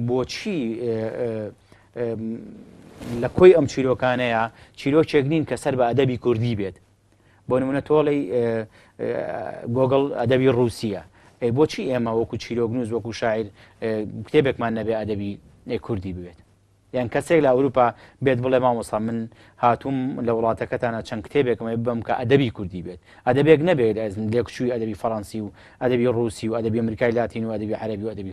بۆچی لە کۆی ئەم چیرۆکانەیە چیرۆکێک نین کە سەر بە ئەدەبی کوردی بێت. بۆ نمونە تۆڵی گۆگڵ ئەدەبی ڕووسیە، ئەی بۆچی ئێمە وەکو چیرۆکنووس وەکو شاعیر کتێبێکمان نەبێ ئەدەبی کوردی ببێت؟ یان کەسێک لە ئەوروپا بێت بڵێ مامۆستا من هاتووم لە وڵاتەکەتانە چەند کتێبێکم بم کە ئەدەبی کوردی بێت، ئەدەبێک نەبێت لێکچووی ئەدەبی فەڕەنسی و ئەدەبی ڕووسی و ئەدەبی ئەمریکای لاتین و ئەدەبی عەرەبی و ئەدەبی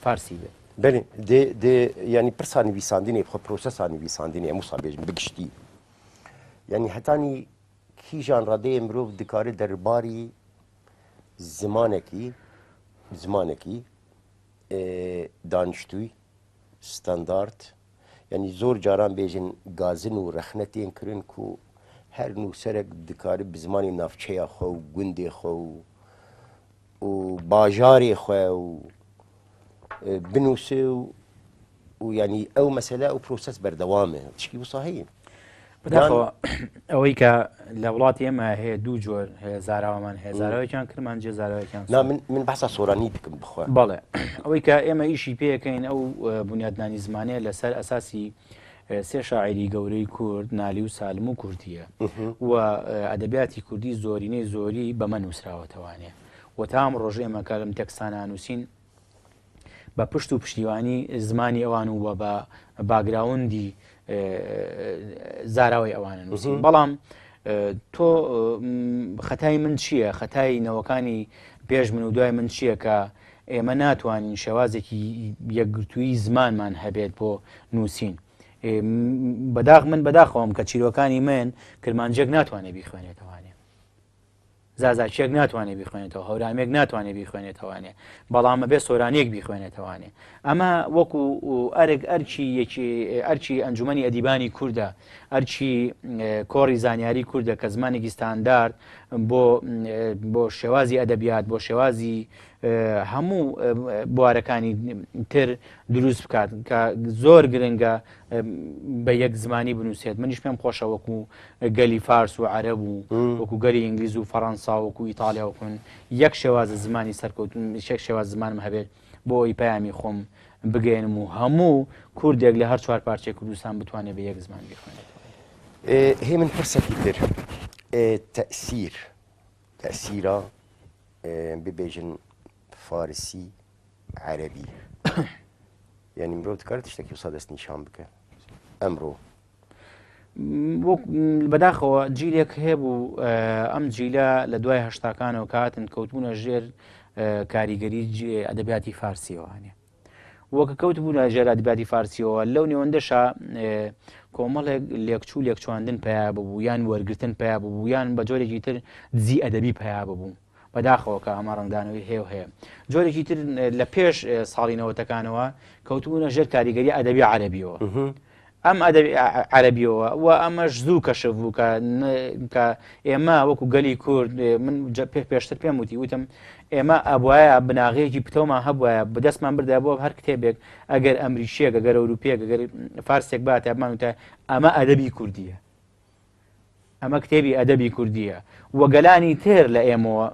فارسی بێت. بەێ دێ دێ ینی پرسا نویساندنێ بخە پرۆسەسا نویساندنێ موسا بێژم بگشتی یعنی هەتانی کیژان ڕادەیە مرۆڤ دکارێت دەرباری زمانێکی زمانێکی دانیشتووی ستاندارد یعنی زۆر جاران بێژن گازن و ڕەخنە تێن کرن کو هەر نووسەرێک دکارێت بە زمانی ناوچەیە خۆ و گوندێ خۆ و و باژارێ خۆ و بنووسێ و و یعنی ئەو مەسەلە ئەو پرۆسەس بەردەوامە تشکی وسا هەیە. بەداخەوە ئەوەی کە لە وڵاتی ئێمە هەیە دوو جۆر هەیە زاراوەمان هەیە، زاراوەیەکیان کرمانجیە زاراوەیەکیان نا من من باسا سۆرانی دکم بخوا. بەڵێ ئەوەی کە ئێمە ئیشی پێەکەین ئەو بنیادنانی زمانەیە لەسەر ئەساسی سێ شاعری گەورەی کورد نالی و سالم و کوردیە و ئەدەبیاتی کوردی زۆرینەی زۆری بەمە نووسراوەتەوانێ و تا ئەم ڕۆژ ئێمە کە لەم تێکستانە نووسین بە پشت و پشتیوانی زمانی ئەوان و بە باگراوندی زاراوەی ئەوانە نووسین. بەڵام تۆ خەتای من چییە؟ خەتای نەوەکانی پێش من و دوای من چییە کە ئێمە ناتوانین شێوازێکی یەکگرتووی زمانمان هەبێت بۆ نووسین؟ بەداخ من بەداخەوەم کە چیرۆکانی من کرمانجێک ناتوانێت بیخوێنێتەوانێ. زازاکییەک ناتوانێت بیخوێنێتەوە، هەورامییەک ناتوانێت بیخوێنێتەوانێ، بەڵام ئەبێ سۆرانییەک بیخوێنێتەوانێ. ئەمە وەکو ئەرک ئەرکی یەکی ئەرکی ئەنجومەنی ئەدیبانی کوردە، ئەرکی کۆڕی زانیاری کوردە کە زمانێکی ستاندارد بۆ بۆ شێوازی ئەدەبیات، بۆ شێوازی هەموو بوارەکانی تر دروست بکات کە زۆر گرنگە بە یەک زمانی بنووسێت. منیش پێم خۆشە وەکو گەلی فارس و عەرەب و وەکو گەلی ئینگلیز و فەڕەنسا وەکو ئیتالیا وەکو من یەک شێوازە زمانی سەرکەوتن یەک شێواز زمانم هەبێت بۆ ئەوی پەیامی خۆم بگەێنم و هەموو کوردێک لە هەر چوار پارچەی کوردستان بتوانێت بە یەک زمان بخوێنێتەوە. هێ من پرسێکی تر تەسیر تەسیرا ببێژن فارسی عەرەبی یعنی مرۆڤ دکارێت شتێکی وسا دەستنیشان بکە ئەمڕۆ؟ بەداخەوە جیلێک هەبوو ئەم جیلە لە دوای هەشتاکانەوە کاتن کەوتبوونە ژێر کاریگەری ئەدەبیاتی فارسیەوە وەکە کەوت بوونە ژێر ئەدەبیاتی فارسیەوە لەو نێوەندەشا کۆمەڵێک لێکچوو لێکچواندن پیا ببوو یان وەرگتن پیا ببوو یان بە جۆرێکی تر دزی ئەدەبی پیا ببوو بەداخەوە کە ئەمە ڕەنگدانەوەی هەیە و هەیە. جۆرێکی تر لە پێش ساڵی نەوەتەکانەوە کەوتبوونە ژێر کاریگەری ئەدەبی عەرەبیەوە. ئەم ئەدەبی عەرەبیەوە و ئەمەش زوو کەشف بوو کە کە ئێمە وەکو گەلی کورد من پێشتر پێم وتی وتم ئێمە ئەبواە بناغەیەکی پتەومان هەبواە بەدەستمان بردا بۆ هەر کتێبێک ئەگەر ئەمریکیەک ئەگەر ئەوروپیەک ئەگەر فارسێک باتە بمان وتە ئەمە ئەدەبی کوردیە ئەمە کتێبی ئەدەبی کوردییە و گەلانی تر لە ئێمەوە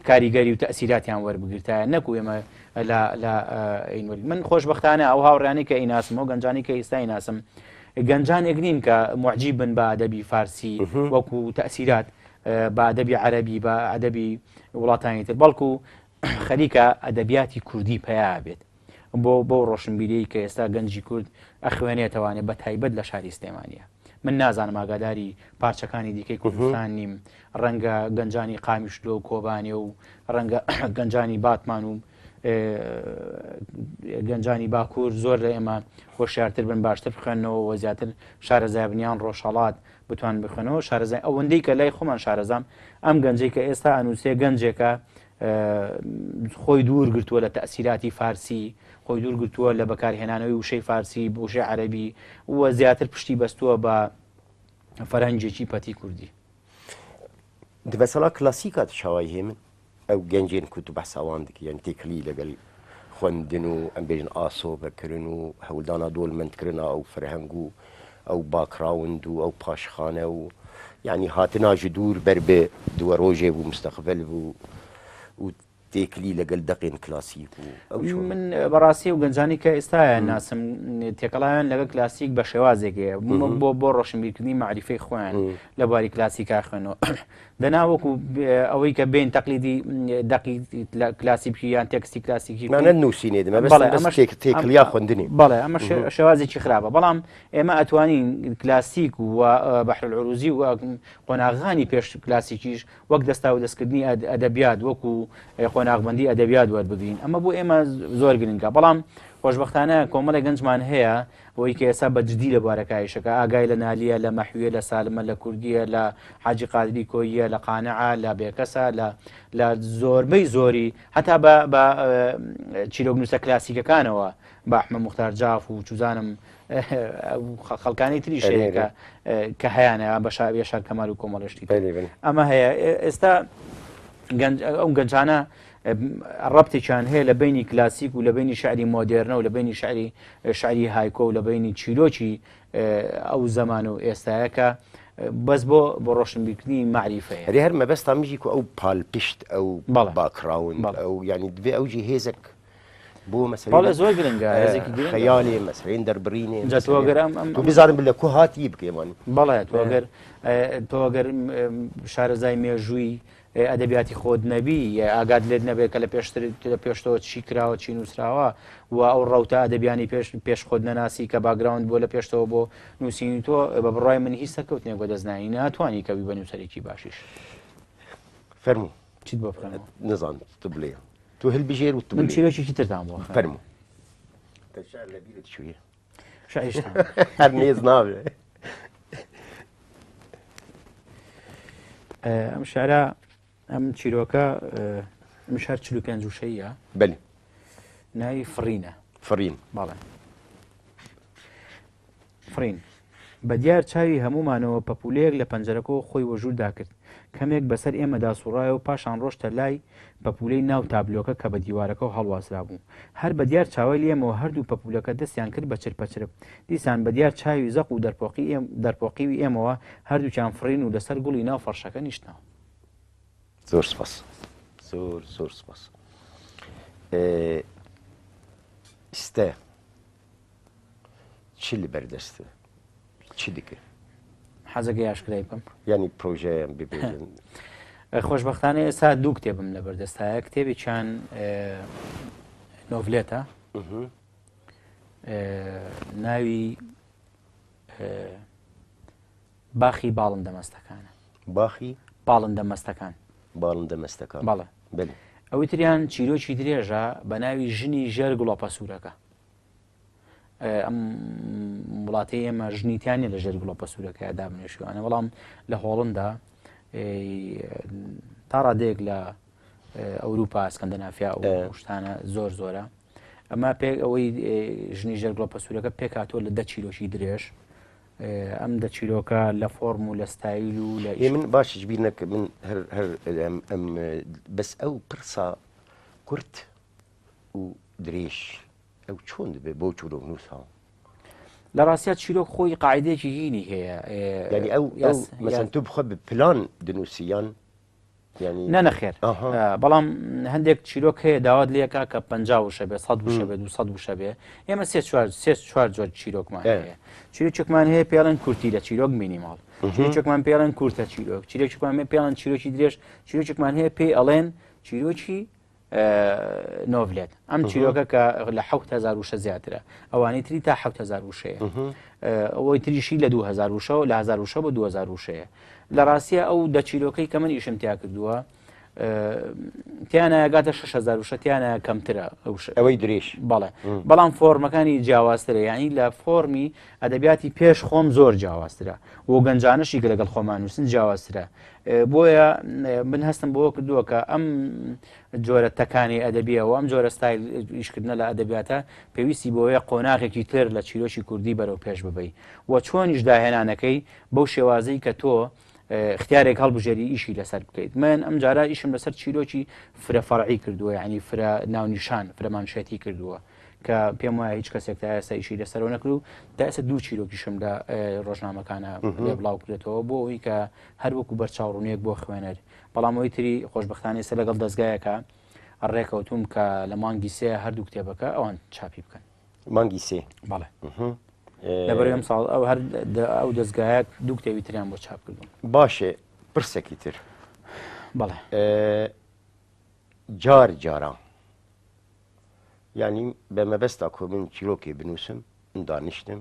کاریگەری و تەسیراتیان وەربگرتایە نەکو ئێمە لە من خۆشببختانە ئەو هاوڕیانی کە ئیناسم و گەنجانی کە ئێستا ئیناسم گەنجانێک نین کە معجی بن بە ئەدەبی فارسی وەکو تەسیرات بە ئەدەبی عەربی بە ئەدەبی وڵاتانی تر بەڵکو خەریکە ئەدەبیاتی کوردی پیا بێت. بۆ بەو ڕۆشنبیریەی کە ئێستا گەنجی کورد ئەخوێنێتەوانێ بە تایبەت لە شاری سلێمانیە. من نازانم ئاگاداری پارچەکانی دیکەی کوردستان نیم، ڕەنگە گەنجانی قامیشلۆ و کۆبانێ و ڕەنگە گەنجانی باتمان و گەنجانی باکوور زۆر لە ئێمە هۆشیارتر بن باشتر بخوێنەوە و زیاتر شارەزای بن یان ڕۆژهەڵات بتوان بخوێنەوە شارەزای ئەوەندەی کە لای خۆمان شارەزام ئەم گەنجەی کە ئێستا ئەنووسێ گەنجێکە خۆی دوور گرتووە لە تەسیراتی فارسی خۆی دوور گرتووە لە بەکارهێنانەوەی وشەی فارسی وشەی عەربی و زیاتر پشتی بەستووە بە فەرهەنگێکی پەتی کوردی. دبەسەڵا کلاسیکا چاوای هێمن ئەو گەنجێن کو تو بەحسا وان دکی یانی تێکڵی لەگەل خوەندن و ئەم بێژن ئاسۆ ڤەکرن و هەولدانا دۆلمەند کرنا ئەو فەرهەنگ و ئەو باکراوند و ئەو پاشخانە و یانی هاتنا ژ دوور بەر بێ دوەرۆژێ بوو مستەقبەل بوو و تێکلی لەگەل دەقێن کلاسیک و ئەو چۆنە؟ من بەڕاستی ئەو گەنجانی کە ئێستایان ناسم تێکەڵاویان لەگەڵ کلاسیک بە شێوازێک هەیە بۆ بۆ ڕۆشنبیرکردنی مەعریفەی خۆیان لە بواری کلاسیکا خوێنەوە دەنا وەکو ئەوەی کە بین تەقلیدی دەقی کلاسیکی یان تێکستی کلاسیکی مانە نووسینێ دەمە بەڵێ ئەمە تێکڵیا خوێندنی بەڵێ ئەمە شێوازێکی خراپە بەڵام ئێمە ئەتوانین کلاسیک و بەحر العروزی و قۆناغانی پێش کلاسیکیش وەک دەستاودەستکردنی ئەدەبیات وەکو قۆناغبەندی ئەدەبیات وەربگرین ئەمە بۆ ئێمە زۆر گرنگە بەڵام خۆشبەختانە کۆمەڵی گەنجمان هەیە ئەوەی کە ئێستا بە جدی لە بوارەکە ئیشەکە ئاگای لە نالیە لە مەحویە لە سالمە لە کوردیە لە حاجی قادری کۆییە لە قانعە لە بێکەسە لە لە زۆربەی زۆری هەتا بە بە چیرۆکنووسە کلاسیکەکانەوە بە ئەحمە موختار جاف و چوزانم خەڵکانی تریش هەیە کە کە هەیانە بە شار کەمال و کۆمەڵشتی ئەمە هەیە ئێستا ئەو گەنجانە ڕەبتێکیان هەیە لە بینی کلاسیک و لە بینی شعری مۆدێرنە و لە بینی شعری شعری هایکۆ و لە بینی چیرۆکی ئەو زەمان و ئێستایە کە بەس بۆ بۆ ڕۆشنبیرکردنی مەعریفەیە. هەرێ هەر مەبەستا مژی کو ئەو پالپشت ئەو باکراوند ئەو یانی دبێ ئەو ژی هێزەک بۆ مەسەلەی بەڵێ زۆر گرنگە هێزێکی گرنگە خەیالێ مەسەلەی دەربڕینێ جا تۆ ئەگەر ئەم ئەم تو بزانم لە کو هاتی بکەێمانی بەڵێ تۆ ئەگەر تۆ ئەگەر شارەزای مێژووی ئەدەبیاتی خۆت نەبی ئاگات لێت نەبێت کە لە پێشتر لە پێشتەوە چی کراوە چی نووسراوە و ئەو ڕەوتە ئەدەبیانی پێش پێش خۆت نەناسی کە background بۆ لە پێشتەوە بۆ نووسینی تۆ بە بڕای من هیچ سەرکەوتنێک بەدەست نانی ناتوانی کە بی بە نووسەرێکی باشیش. فەرموو چیت بۆ بخوێنمەوە؟ نەزانم تو بڵێ تو هەلبژێر و تو من چیرۆکێکی ترتان بۆ فەرموو شعر لە بیرت چوویە شعریشتان هەر نێز ناوێ ئەم شعرە ئەم چیرۆکە ئەم شار 45 وشەیە بەلی ناوی فڕینە فڕین بەڵێ فڕین بە دیار چاوی هەموومانەوە پەپوولەیەک لە پەنجەرەکەوە خۆی وەژووردا کرد. کەمێک بەسەر ئێمەدا سووڕایەوە و پاشان ڕۆشتە لای پەپوولەی ناو تابلۆکە کە بە دیوارەکەوە هەڵواسرابوو. هەر بە دیار چاوەیلی ئێمەوە هەردوو پەپوولەکە دەستیان کرد بە چرپەچرپ. دیسان بە دیار چاوی زەق و دەرپۆقیوی ئێمەوە هەردووکیان فڕین و لەسەر گوڵی ناو فەڕشەکە نیشتنەوە. زۆر سپاس. زۆر زۆر سپاس. ئیستە چ لە بەردەستە چ دکە؟ حەزەکەی ئاشکرای بکەم؟ یانی پرۆژەیان ببێژن. خۆشبەختانە ئێستا دوو کتێبم لە بەردەستایە کتێبێکیان نۆڤلێتە ناوی باخی باڵندە مەستەکانە. باخی؟ باڵندە مەستەکان. باڵندە مەستەکان. بەڵێ. بەلێ. ئەوی تریان چیرۆکی درێژە بە ناوی ژنی ژێر گوڵۆپە سوورەکە. ئەم وڵاتەی ئێمە ژنی تیا نیە لە ژێر گوڵۆپە سوورەکە دابنێشیوانە بەڵام لە هۆڵندا تا ڕادەیەک لە ئەوروپا ئەسکەندەنافیا و شتانە زۆر زۆرە. ئەمە پێک ئەوەی ژنی ژێر گڵۆپە سوورەکە پێکهاتووە لە دە چیرۆکی درێژ ئەم دە چیرۆکە لە فۆرم و لە ستایل و لە من باشیش بیر نەکە من هەر هەر ئەم بەس ئەو پرسا کورت و درێژ ئەو چۆن دەبێ بۆ چیرۆک نووسا لە ڕاستیا چیرۆک خۆی قاعدەیەکی هینی هەیە یعنی ئەو مەسەن تو بخۆ بە پلان دنووسی یان نا نەخێر بەڵام هەندێک چیرۆک هەیە داوات لەکە کە پ وشە بێ 100 وشە بێ 200 وشە بێ ئێمە سێ چوار سێ چوار جۆر چیرۆکمان هەیە چیرۆکێکمان هەیە پێڵێن کورتی لە چیرۆک minimal چیرۆکێکمان پێڵێن کورتە چیرۆک چیرۆکێکمان پێڵێن چیرۆکی درێژ چیرۆکێکمان هەیە پێی ئەڵێن چیرۆکی نۆڤلێت ئەم چیرۆکە کە لە 1000 وشە زیاترە ئەوانی تری تا 1000 وشەیە ئەوەی تریشی لە 2000 وشەوە لە 1000 وشە بۆ 2000 وشەیە لە ڕاستیە ئەو دە چیرۆکەی کە من ئیشم تیا کردووە تیانایگاتە 6000 وشە تیانە کەمترە ئەوەی درێژ بەڵێ بەڵام فۆرمەکانی جیاوازترە یعنی لە فۆرمی ئەدەبیاتی پێش خۆم زۆر جیاوازترە و گەنجانەشی کە لەگەڵ خۆمان نووسن جیاوازترە بۆیە من هەستم بۆ کردووە کە ئەم جۆرە تەکانی ئەدەبیەوە ئەم جۆرە ستایل ئیشکردنە لە ئەدەبیاتە پێویستی بۆیە قۆناغێکی تر لە چیرۆکی کوردی بەرەو پێش ببەی و چۆنیش داهێنانەکەی بەو شێوازەی کە تۆ اختیارێک هەڵبژێری ئیشی لەسەر بکەیت. من ئەم جارە ئیشم لەسەر چیرۆکی فرە فەرعی کردووە، یعنی فرە ناونیشان، فرە مانشێتی کردووە کە پێم وایە هیچ کەسێک تا ئێستا ئیشی لەسەرەوە نەکرد و تا ئێستا دوو چیرۆکیشم لە ڕۆژنامەکانە لێ بڵاو کرێتەوە بۆ ئەوەی کە هەر وەکو بەرچاوڕوونیەک بۆ خوێنەر. بەڵام ئەوی تری خۆشبەختانە ئێستا لەگەڵ دەزگایەکە ڕێکەوتوم کە لە مانگی سێ هەردوو کتێبەکە ئەوان چاپی بکەن. مانگی سێ؟ بەڵێ. لەبەر ئەم ساڵ ئەو هەر ئەو دەزگایە دوو کتێبی تریان بۆ چاپ کردوم. باشێ پرسێکی تر. بەڵێ. جار جاران یعنی بە مەبەستا کۆ من چیرۆکێ بنووسم من دانیشتم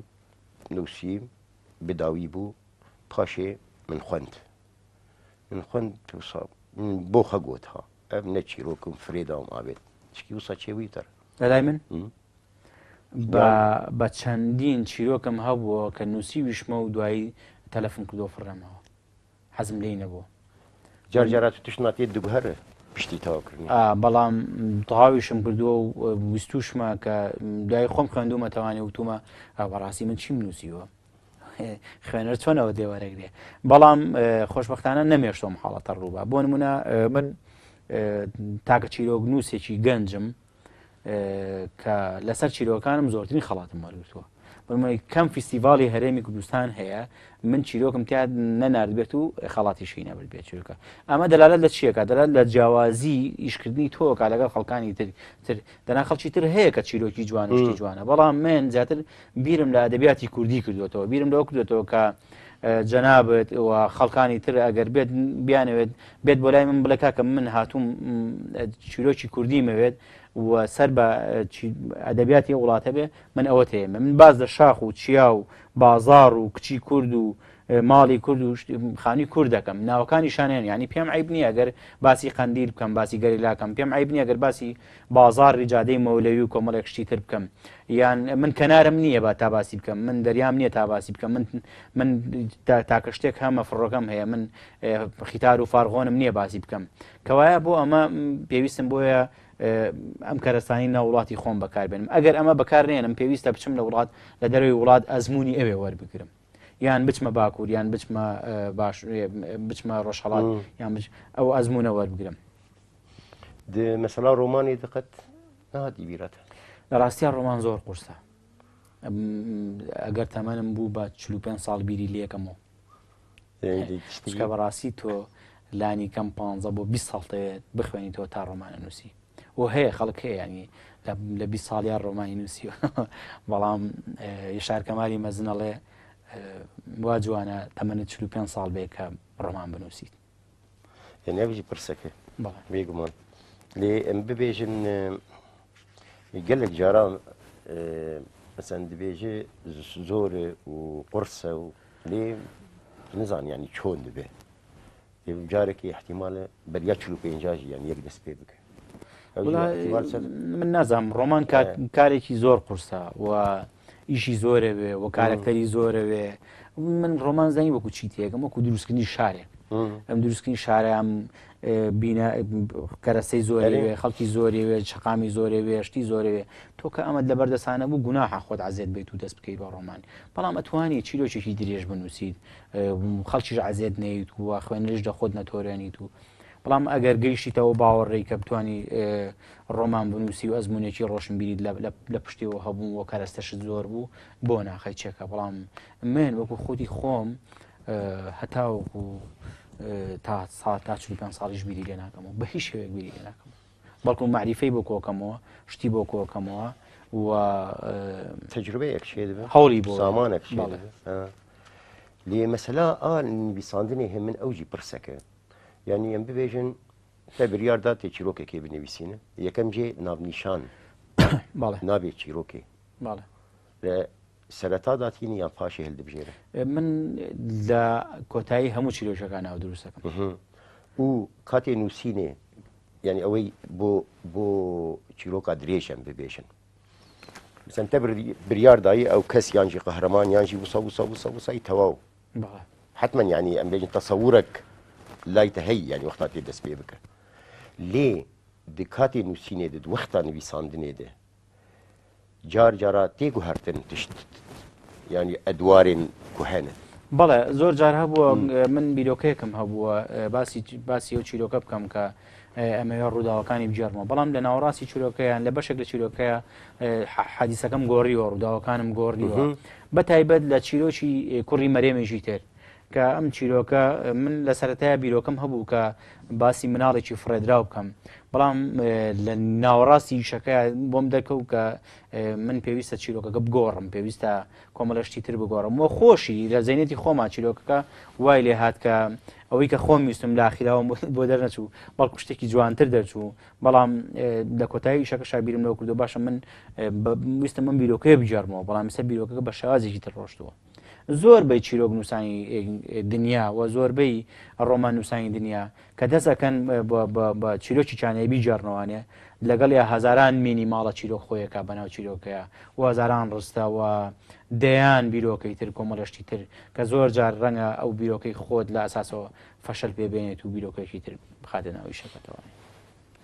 نووسیم بداوی بوو پاشێ من خوند من خوند من بۆ خە گوت ها ئەم نە چیرۆکم فرێدام ئاوێت چکی وسا چێوی تر لەلای من بە چەندین چیرۆکم هەبووە کە نووسیویشمە و دوایی تەلەفم کردو فڕێمەوە حەزم لێی نەبوو. جار جارا تو تشت ناتێت دگوهرە پشتی تەواوکردنی. بەڵام تەواویشم کردووە و ویستوشمە کە دوای خۆم خوێندومەتەوانێ وتومە بەڕاستی من چیم نووسیوە خوێنەر چۆنەوە دێوەرەگرێ بەڵام خۆشببختانە نەمێشتۆم حاڵەتە ڕووبا بۆ نمونە من تاکە چیرۆک نووسێکی گەنجم کە لەسەر چیرۆکانم زۆرترین خەڵاتم وەرگرتووە بەمەی کەم فیستیڤاڵی هەرێمی کوردستان هەیە من چیرۆکم تیا نەناردبێت و خەڵاتیشی نەبرد بێت چیرۆکە ئەمە دەلالەت لە چیەکە دەلالەت لە جیاوازی ئیشکردنی تۆکە لەگەڵ خەڵکانی تر تر دەنا خەڵکی تر هەیە کە چیرۆکی جوان و شتی جوانە بەڵام من زیاتر بیرم لە ئەدەبیاتی کوردی کردوێتەوە بیرم لەوە کردوێتەوە کە جەنابت و خەڵکانی تر ئەگەر بێت بیانەوێت بێت بۆ لای من بڵێ کاکە من هاتووم چیرۆکی کوردی مەوێت و سەر بە ئەدەبیاتی وڵاتە بێ من ئەوە تێمە من باز لە شاخ و چیا و بازار و کچی کورد و ماڵی کورد و خانی کورد دەکەم ناوەکانی شانیان ینی پێم عیب نییە گەر باسی قەندیل بکەم باسی گەریلاکەم پێم عیب نییە گەر باسی بازاڕی جادەی مەولەوی و کۆمەڵێک شتی تر بکەم یان من کەنارم نییە با تا باسی بکەم من دەریام نییە تا باسی بکەم من من تاکە شتێک هەمە فڕۆکەم هەیە من خیتار و فارغۆنم نییە باسی بکەم کەوایە بۆ ئەمە پێویستم بۆیە ئەم کەرەستانی ناو وڵاتی خۆم بەکاربێنم ئەگەر ئەمە بەکارنێنم پێویستە بچم لە وڵات لە دەرەوەی وڵات ئەزمموی ئەوێ وەربگرم یان بچمە باکوور یان بچمە باش بچمە ڕۆژهڵات یان ئەو ئەزمونە وەربگرم مەسەلا ڕۆمانی دقەت نهاتی بیرەت لە ڕاستیا ڕۆمان زۆر قورسە ئەگەر تەمەنم بوو بە 45 ساڵ بیری لەکەمەوە چکە بەڕاستی تۆ لانی کەم پ بۆ 20 ساڵ دەوێت بخوێنیتەوە تا ڕۆمانە نووسی و هەیە خەڵک هەیە ینی لە 20 ساڵیان ڕۆمانی نووسی بەڵام شارکەماری مەزنەڵێ وا جوانە تەمەنت 45 ساڵ بێ کە ڕۆمان بنووسیت یعنی ئەو ژی پرسەکە بێگومان لێ ئەم ببێژن gelek caran مثلا dibêje zor e û qurs e û lê nizan yanî çon dibe carekê احتیمالە beriya 45 jî yani yek dest pê bike من نازانم ڕۆمان کارێکی زۆر قورسە و ئیشی زۆرە بێ و کارەکتەری زۆرە بێ من ڕۆمان زانی وەکو چی تێگەم وەکو دروستکردنی شارێک ئەم دروستکردنی شارە ئەم بینە کەرەسەی زۆرێ خەڵکی زۆرێ وێ شقامی زۆرێ وێ شتی زۆرێ وێ تۆ کە ئەمەد لە بەردەسانە بوو گوناحە خۆت عزیێت بیت و دەست بکەیت بە ڕۆمان بەڵام ئەتوانی چیرۆکێکی درێژ بنووسیت خەڵکیش عزیێت نەیت و خوێنەریش لە خۆت نەتۆرێنیت و بەڵام ئەگەر گەیشتیتەوە باوەڕێی کە بتانی ڕۆمان بنووسی و ئەزمونێکی ڕۆشنبیریت لە پشتیەوە هەبوو و کەرەستەشت زۆر بوو بۆ ناخەی چێکە بەڵام من وەکو خودی خۆم هەتاوەکو تا سا تا 45 ساڵیش بیری لێ ناکەمەوە بە هیچ شێوەیەک بیری لێ ناکەمەوە بەڵکو معریفەی بۆ کۆکەمەوە شتی بۆ کۆکەمەوە و تەجروبەیەک شێ دەبێ هەوڵی بۆ سامانێک شێ لێ مەسەلا ئا نویساندنێ هێ من ئەوجی پرسەکە یعنی ئەم ببێژن تە بریار دا تێ چیرۆکێکێ بنویسینە یەکەم جێ ناونیشان بەڵێ نابێ چیرۆکێ بەڵێ لە سەرەتا داتینی یان پاشێ هەلدبژێرە؟ من لە کۆتایی هەموو چیرۆکەکان ناو دروست دەکەم. و کاتێ نووسینێ یعنی ئەوەی بۆ بۆ چیرۆکا درێژەم ببێژن مثلا تە بریار دایی ئەو کەس یانجی قەهرەمان یانجی وسا وسا وسا وسای تەواو حتما یعنی ئەم بێژن تەسەورەک لای تە هەی یعنی وەختا تێ دەست پێ بکە لێ di کاتێ نووسینێ دد وەختا نویساندنێ de جار جارا تێ گوهرتن تشت یانی ئەدوارێن کو هەنە. بەڵێ زۆر جار هەبووە من بیرۆکەیەکم هەبووە باسی باسی ئەو چیرۆکە بکەم کە ئەمەوێ ڕووداوەکانی بگێڕمەوە بەڵام لە ناوەڕاستی چیرۆکەیان لە بەشێک لە چیرۆکەیە حادیسەکەم گۆڕیوە ڕووداوەکانم گۆڕیوە بە تایبەت لە چیرۆکی کوڕی مەرێمێکی تر کە ئەم چیرۆکە من لە سەرەتای بیرۆکەم هەبوو کە باسی مناڵێکی فڕێدراو بکەم بەڵام لە ناوەڕاستی ئیشەکە بۆم دەرکەوت کە من پێویستە چیرۆکەکە بگۆڕم پێویستە کۆمەڵە شتی تر بگۆڕم وە خۆشی لە زەینەتی خۆما چیرۆکەکە وای لێ هات کە ئەوەی کە خۆم ویستم لە ئاخیراوە بۆ دەرنەچوو بەڵکو شتێکی جوانتر دەرچوو بەڵام لە کۆتایی ئیشەکە شابیرم لەوە کردو باشە من ویستم من بیرۆکەیە بگێڕمەوە بەڵام ئێستا بیرۆکەکە بە شێوازێکی تر ڕۆشتووە زۆربەی چیرۆک نووسانی دنیا و زۆربەی ڕۆمان نووسانی دنیا کە دەست ئەکەن بە چیرۆکی چانەیە بیگێڕنەوانێ لەگەڵ یا هەزاران مینی ماڵە چیرۆک خۆیەکە بەناو چیرۆکەیە و هەزاران ڕستە و دەیان بیرۆکەی تر کۆمەڵەشتی تر کە زۆر جار ڕەنگە ئەو بیرۆکەی خۆت لە ئەساسەوە فەشەل پێ بێنێت و بیرۆکەیەکی تر بخاتە ناو ئیشەکەتەوە.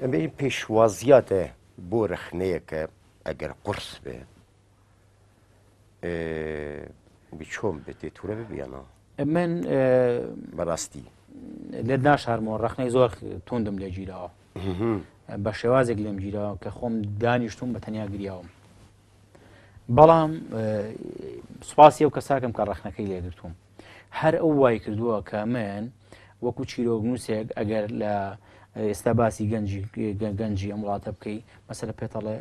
ئەمەی پێشوازیاتە بۆ رەخنەیەکە ئەگەر قورس بێ بچۆم بێتێ تورە ببی یا نا؟ من بەڕاستی لێت ناشارمەوە ڕەخنەی زۆر توندم لێ گیراوە بە شێوازێک لێم گیراوە کە خۆم دانیشتوم بە تەنیا گریاوم بەڵام سوپاسی ئەو کەساکەم کە ڕەخنەکەی لێگرتووم هەر ئەو وای کردووە کە من وەکو چیرۆکنووسێک ئەگەر لە ئێستا باسی گەنجی گەنجی ئەم وڵاتە بکەی مەسەلە پێتەڵێ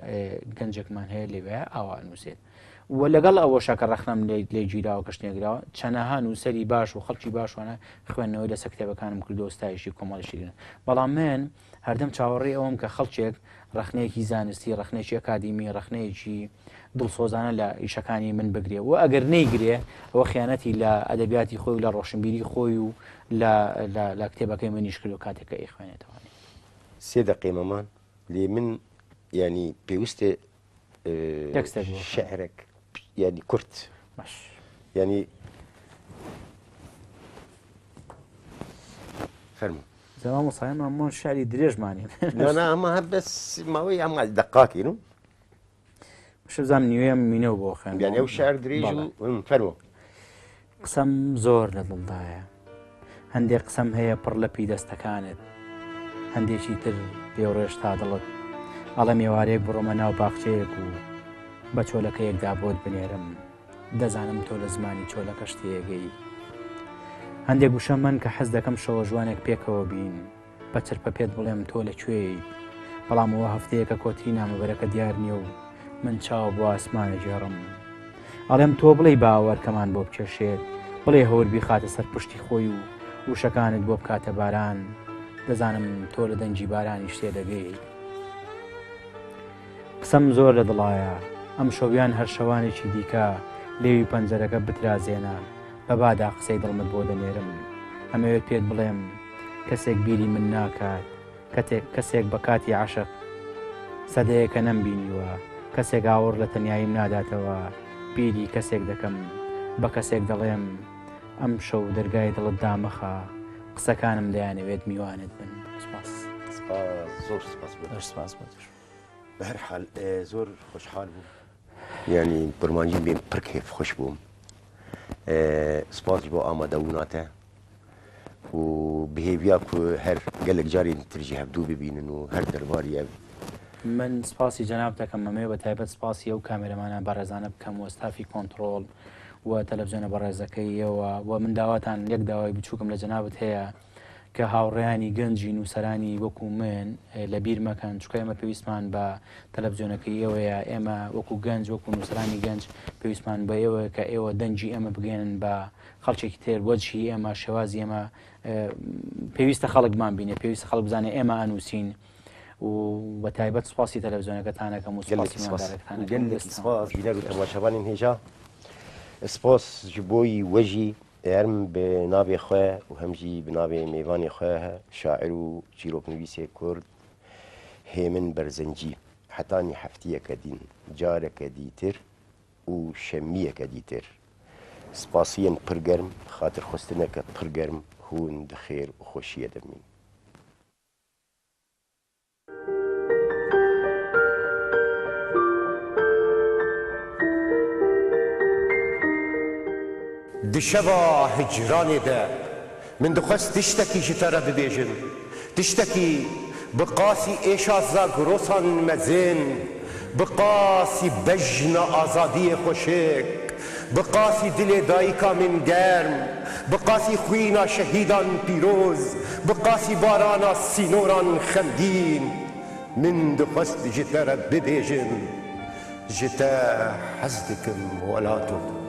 گەنجێکمان هەیە لەوێ ئاوا نووسێت و لەگەڵ ئەوەشا کە ڕەخنەم لێ گیراوە کە شتێکراوە چەنەها نووسەری باش و خەڵکی باشوانە خوێندنەوەی لەسەر کتێبەکانم کردو ستایشی کۆمەڵیشی بەڵام من هەردەم چاوەڕێی ئەوەم کە خەڵکێک ڕەخنەیەکی زانستی، ڕەخنەیەکی ئەکادیمی، ڕەخنەیەکی دڵسۆزانە لە ئیشەکانی من بگرێ و ئەگەر نەیگرێ ئەوە خیانەتی لە ئەدەبیاتی خۆی و لە ڕۆشنبیری خۆی و لە کتێبەکەی منیش کردو کاتێک کە ئەیخوێنێتەوە. سێ دەقەی مەمان لێ من یانی پێویستە تێکستێک بۆ شعرێک یانی کورت باش یانی فەرموو جا مامۆستا ئێمە ئەمە شعری درێژمان هەیە. نا نا ئەمە هەر بەس ماوەی ئەمە دەقاکین و شە بزانم نیوەیە مینەوە بۆ خوێن یانی ئەو شعر درێژ و فەرموو قسەم زۆر لە دڵدایە هەندێک قسەم هەیە پڕ لە پی دەستەکانت هەندێکی تر پێوڕێژ تا دڵت ئەڵێم ئێوارەیەک بڕۆمە ناو باخچەیەک و بە چۆلەکەیەکدا بۆت بنێرم دەزانم تۆ لە زمانی چۆلەکەش تێگەی هەندێک وشە من کە حەز دەکەم شەوە ژوانێک پێکەوە بین بە چرپە پێت بڵێم تۆ لە کوێیت بەڵام ئەوە هەفتەیەکە کۆتری نامەبەرەکە دیار نییە و من چاو بۆ ئاسمانە گێڕم ئەڵێم تۆ بڵێی باوەرکەمان بۆ بکێشێت بڵێ هەور بیخاتە سەر پشتی خۆی و وشەکانت بۆ بکاتە باران دەزانم تۆ لە دەنگی بارانیش تێدەگەیت قسەم زۆر لە دڵایە ئەم شەویان هەر شەوانێکی دیکە لێوی پەنجەرەکە بترازێنە بە بادا قسەی دڵمت بۆ دەنێرم ئەمەوێت پێت بڵێم کەسێک بیری من ناکات کەتێک کەسێک بە کاتی عەشق سەدەیەکە نەمبینیوە کەسێک ئاوڕ لە تەنیاییم ناداتەوە بیری کەسێک دەکەم بە کەسێک دەڵێم ئەم شەو دەرگای دڵت دامەخە قسەکانم دەیانەوێت میوانت بن سپاس سپاس زۆر سپاس بۆ زۆر سپاس بۆ تۆش. بە هەر حال زۆر خۆشحال بووم یعنی قورمانجی بێم پڕ کەیف خۆش بووم سپاس بۆ ئامادەبووناتە و بهێویا کو هەر گەلک جارێن ترجی هەبدوو ببینن و هەر دەرباری ئەv من سپاسی جەناب دەکەم ئەمەوێ بە تایبەت سپاسی ئەو کامێرەمانە بەڕێزانە بکەم و ستافی کۆنتڕۆڵ و تەلەڤزیۆنە بەڕێزەکەیەوە و من داواتان یەک داوای بچووکم لە جەنابت هەیە. کە هاوڕێیانی گەنجی نووسەرانی وەکو من لە بیر مەکەن، چونکە ئێمە پێویستمان بە تەلەفزیۆنەکەی ئێوەیە، ئێمە وەکو گەنج، وەکو نووسەرانی گەنج پێویستمان بە ئێوەیە کە ئێوە دەنگی ئێمە بگەیەنن بە خەڵکێکی تر، وەجهی ئێمە، شێوازی ئێمە پێویستە خەڵک بمانبینێ، پێویستە خەڵک بزانێ ئێمە ئەنووسین و بە تایبەت سوپاسی تەلەفزیۆنەکەتان ئەکەم و سوپاسی میواندارەکەتان ئەکەم. گەلێکی سوپاس بینەر و تەماشاوانین هێژا سپاس ji بۆی وەژی هەم bi navê xwe û hem jî bi navê mêvanê xwe şair û çîroknivîsê Kurd Hêmin Berzencî hetanî heftiyeke dîn careke dîtir û şemiyeke dîtir spasiyên pir germ xatirxwestineke pir germ hûn di xêr û xweşiyê de bimînin. Di şeva hicranê de min dixwest tiştekî ji te re bibêjim, tiştekî bi qasî êşa Zagrosan mezin, bi qasî bejna azadiyê xweşik, bi qasî dilê dayika min germ, bi qasî xwîna şehîdan pîroz, bi qasî barana sînoran xemgîn, min dixwest ji te re bibêjim, ji te hez dikim welato.